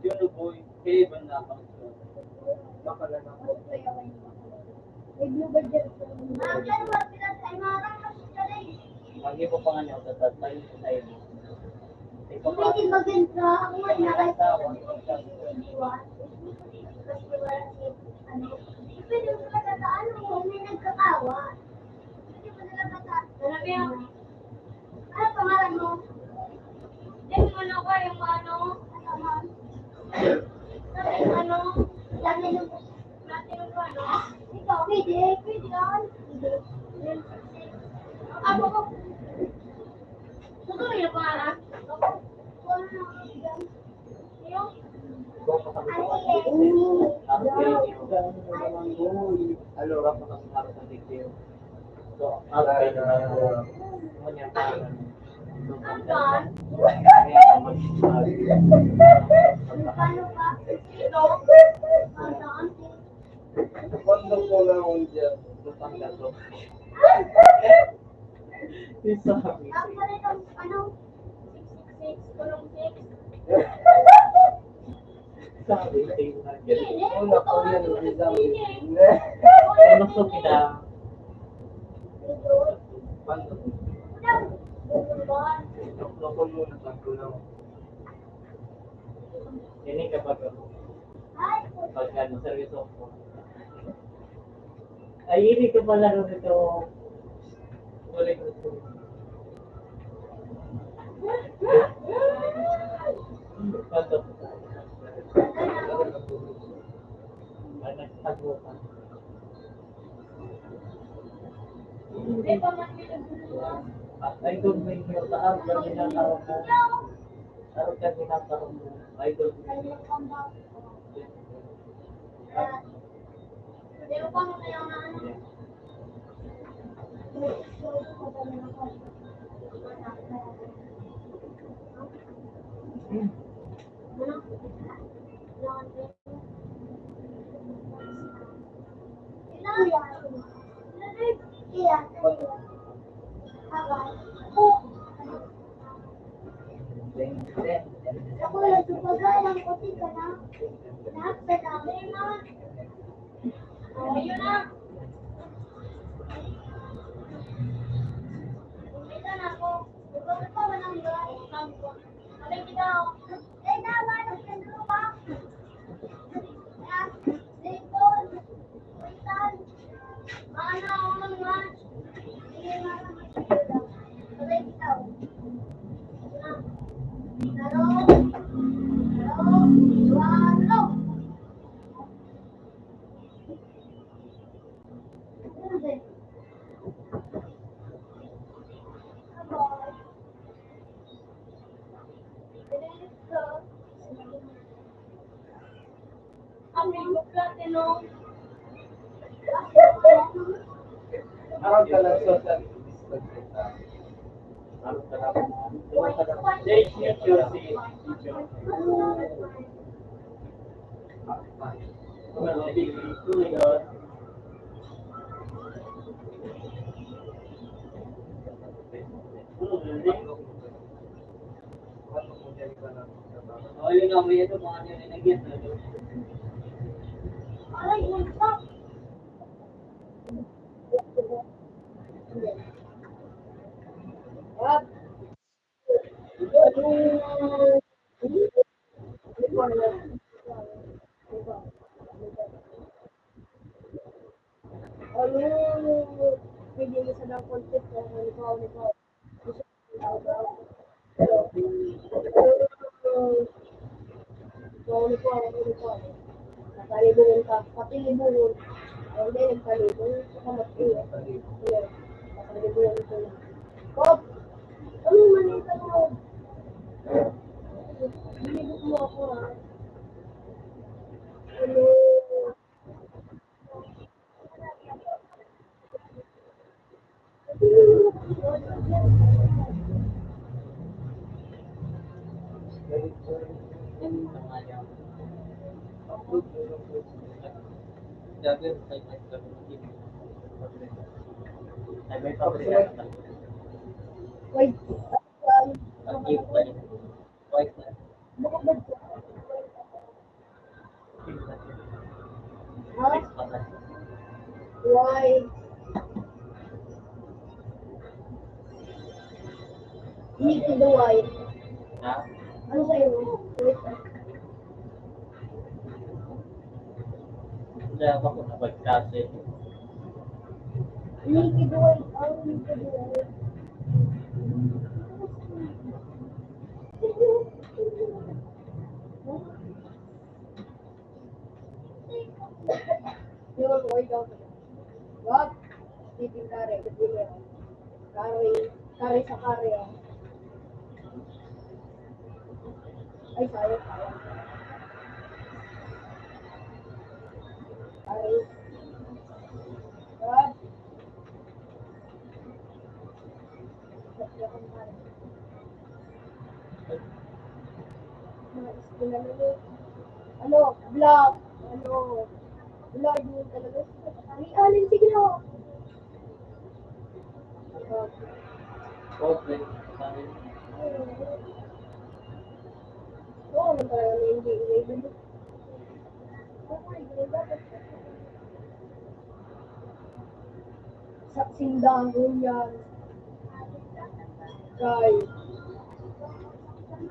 Yun, boy. Kaya iba na ako. Lagi ko pa nga niya, tatatay sa tayo. Ikaw pa. Pwede maganda. Ako nga, nakita ko. Kasi wala si, ano, pwede mo pagkataan mo, may nagkakawa. Pwede mo na lang pagkataan. Ano pangalan mo? Yung ano ko, yung ano, ano, yung ano, dami ng, dami ng ano. Ikaw, pwede, pwede yan. Ako ko. Gusto mo yung pangalan? Ako, ano, Cuando pongan un día, no tan gato. Isa. Ang pala ng, ano, six six six, tulong six. Sabi, tingnan. Hindi, Una po yan, hindi. Hindi. Ano po kita? Cuando? Hindi. Hindi kapag, pag ano, seryoso ko. Ay, hindi ka pala nito. Ulit ko. Patok. Ay, nagtago ka. Ay, kung may nataas na ginagawa ka. Araw ka ginagawa mo. Ay, kung may Nakalibungan ka, pakalibungan. Ay, hindi, nagkalibungan. Sa kamat ko, eh. Ayan. Pakalibungan ko. Pop! Ano yung mali ka mo? Binibig mo ako, ha? Ano? Wait. Ha? Why? Hindi ko daw ay. Ha? Ano sa'yo? Wait. Hindi ako na pagkasi. Hindi ko daw ay. Ang hindi ko daw ay. Yun, okay daw. Wag. Steaming curry. Curry. Curry sa curry, oh. Ay, sayang, sayang. Ay. God. Ano, vlog. Ano, vlog yun talaga. Ay, alin, sige na. Okay. Oo, man talaga, hindi, hindi, hindi. Sa sindang, ngunyan. Kay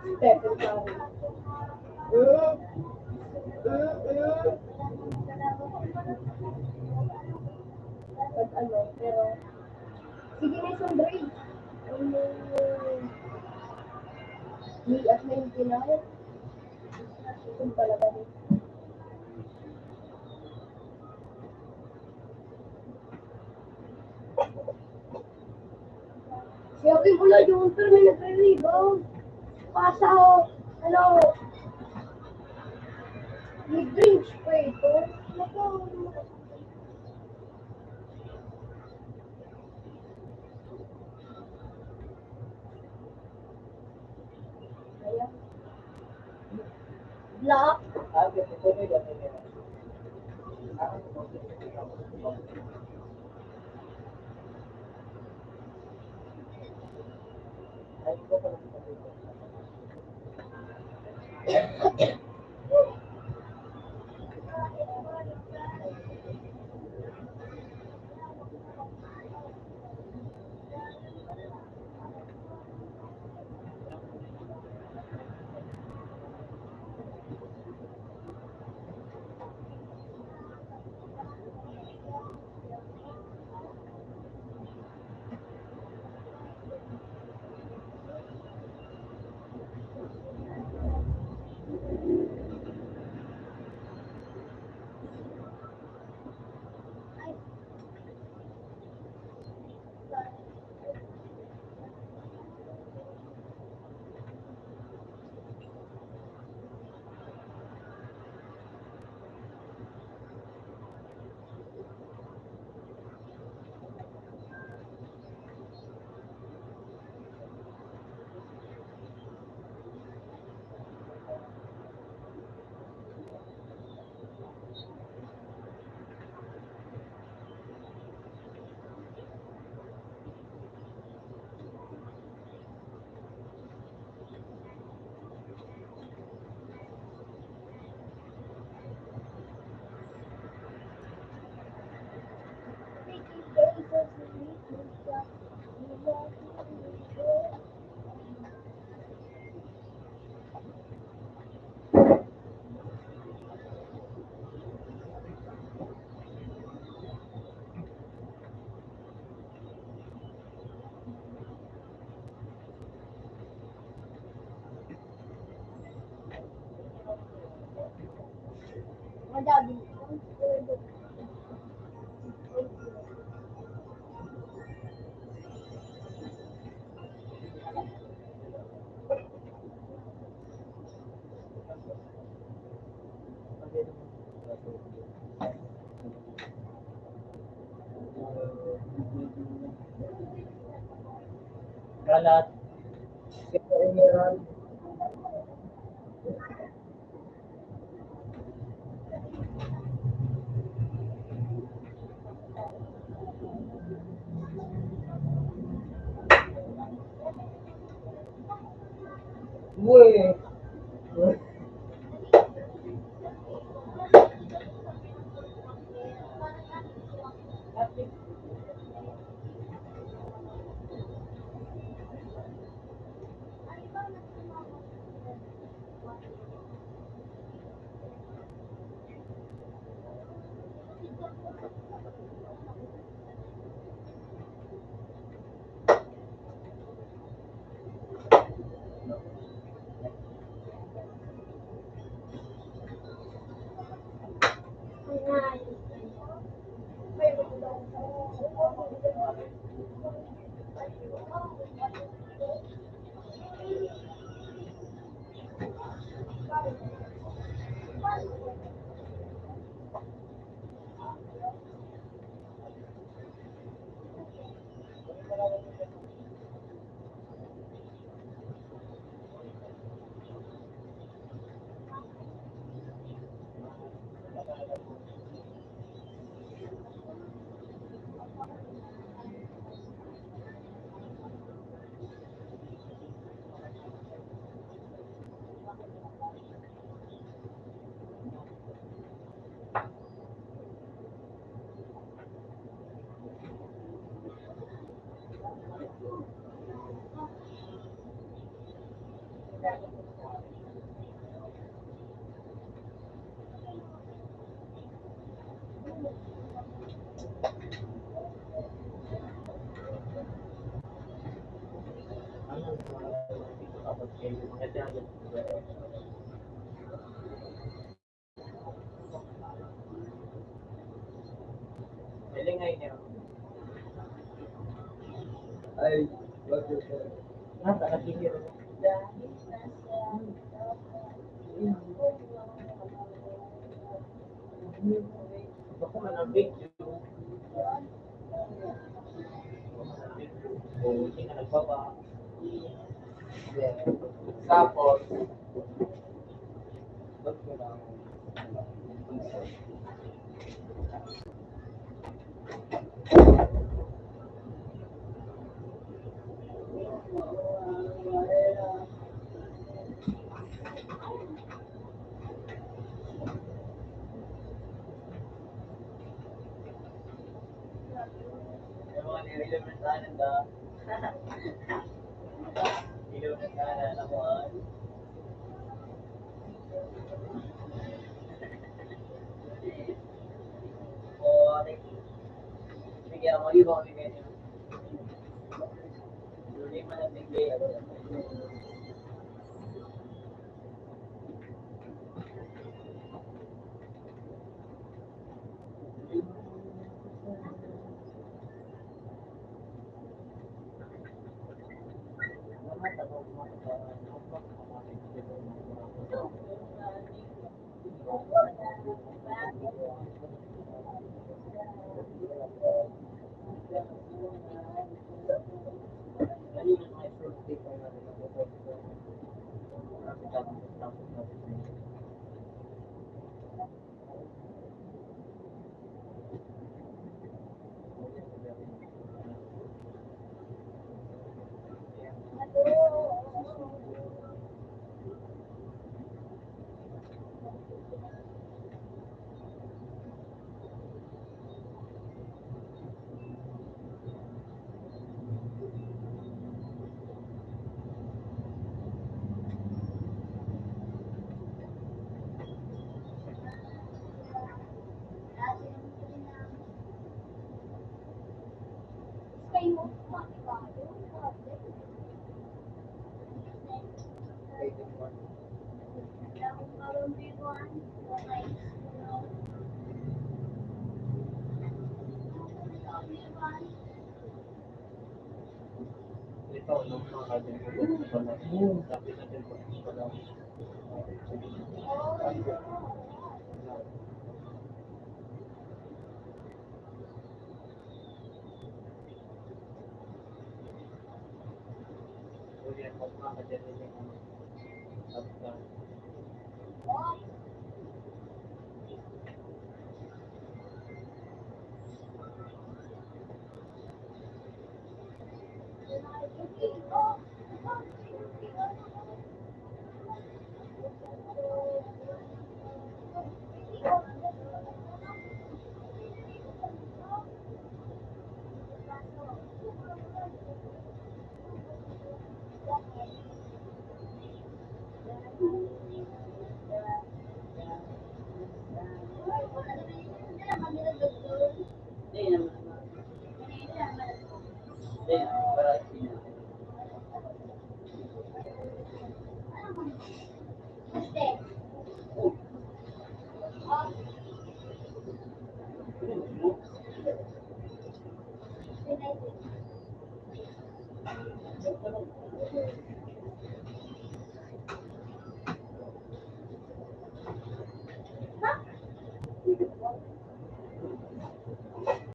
Stephen Curry. Eh, eh, eh. Pag ano, pero, sige na, Sundray. Ano, May at ninety-nine. Ito talaga din. Si Joaquin Bulaño, pero may nagre-rebound. Pasa, ano, mid-range pa ito. Naku, Black. Galat. Emerald. Uy. Ay, bakit? Nasa, nakikita. Bako na ng video. O, hindi na nagbaba. Tapos,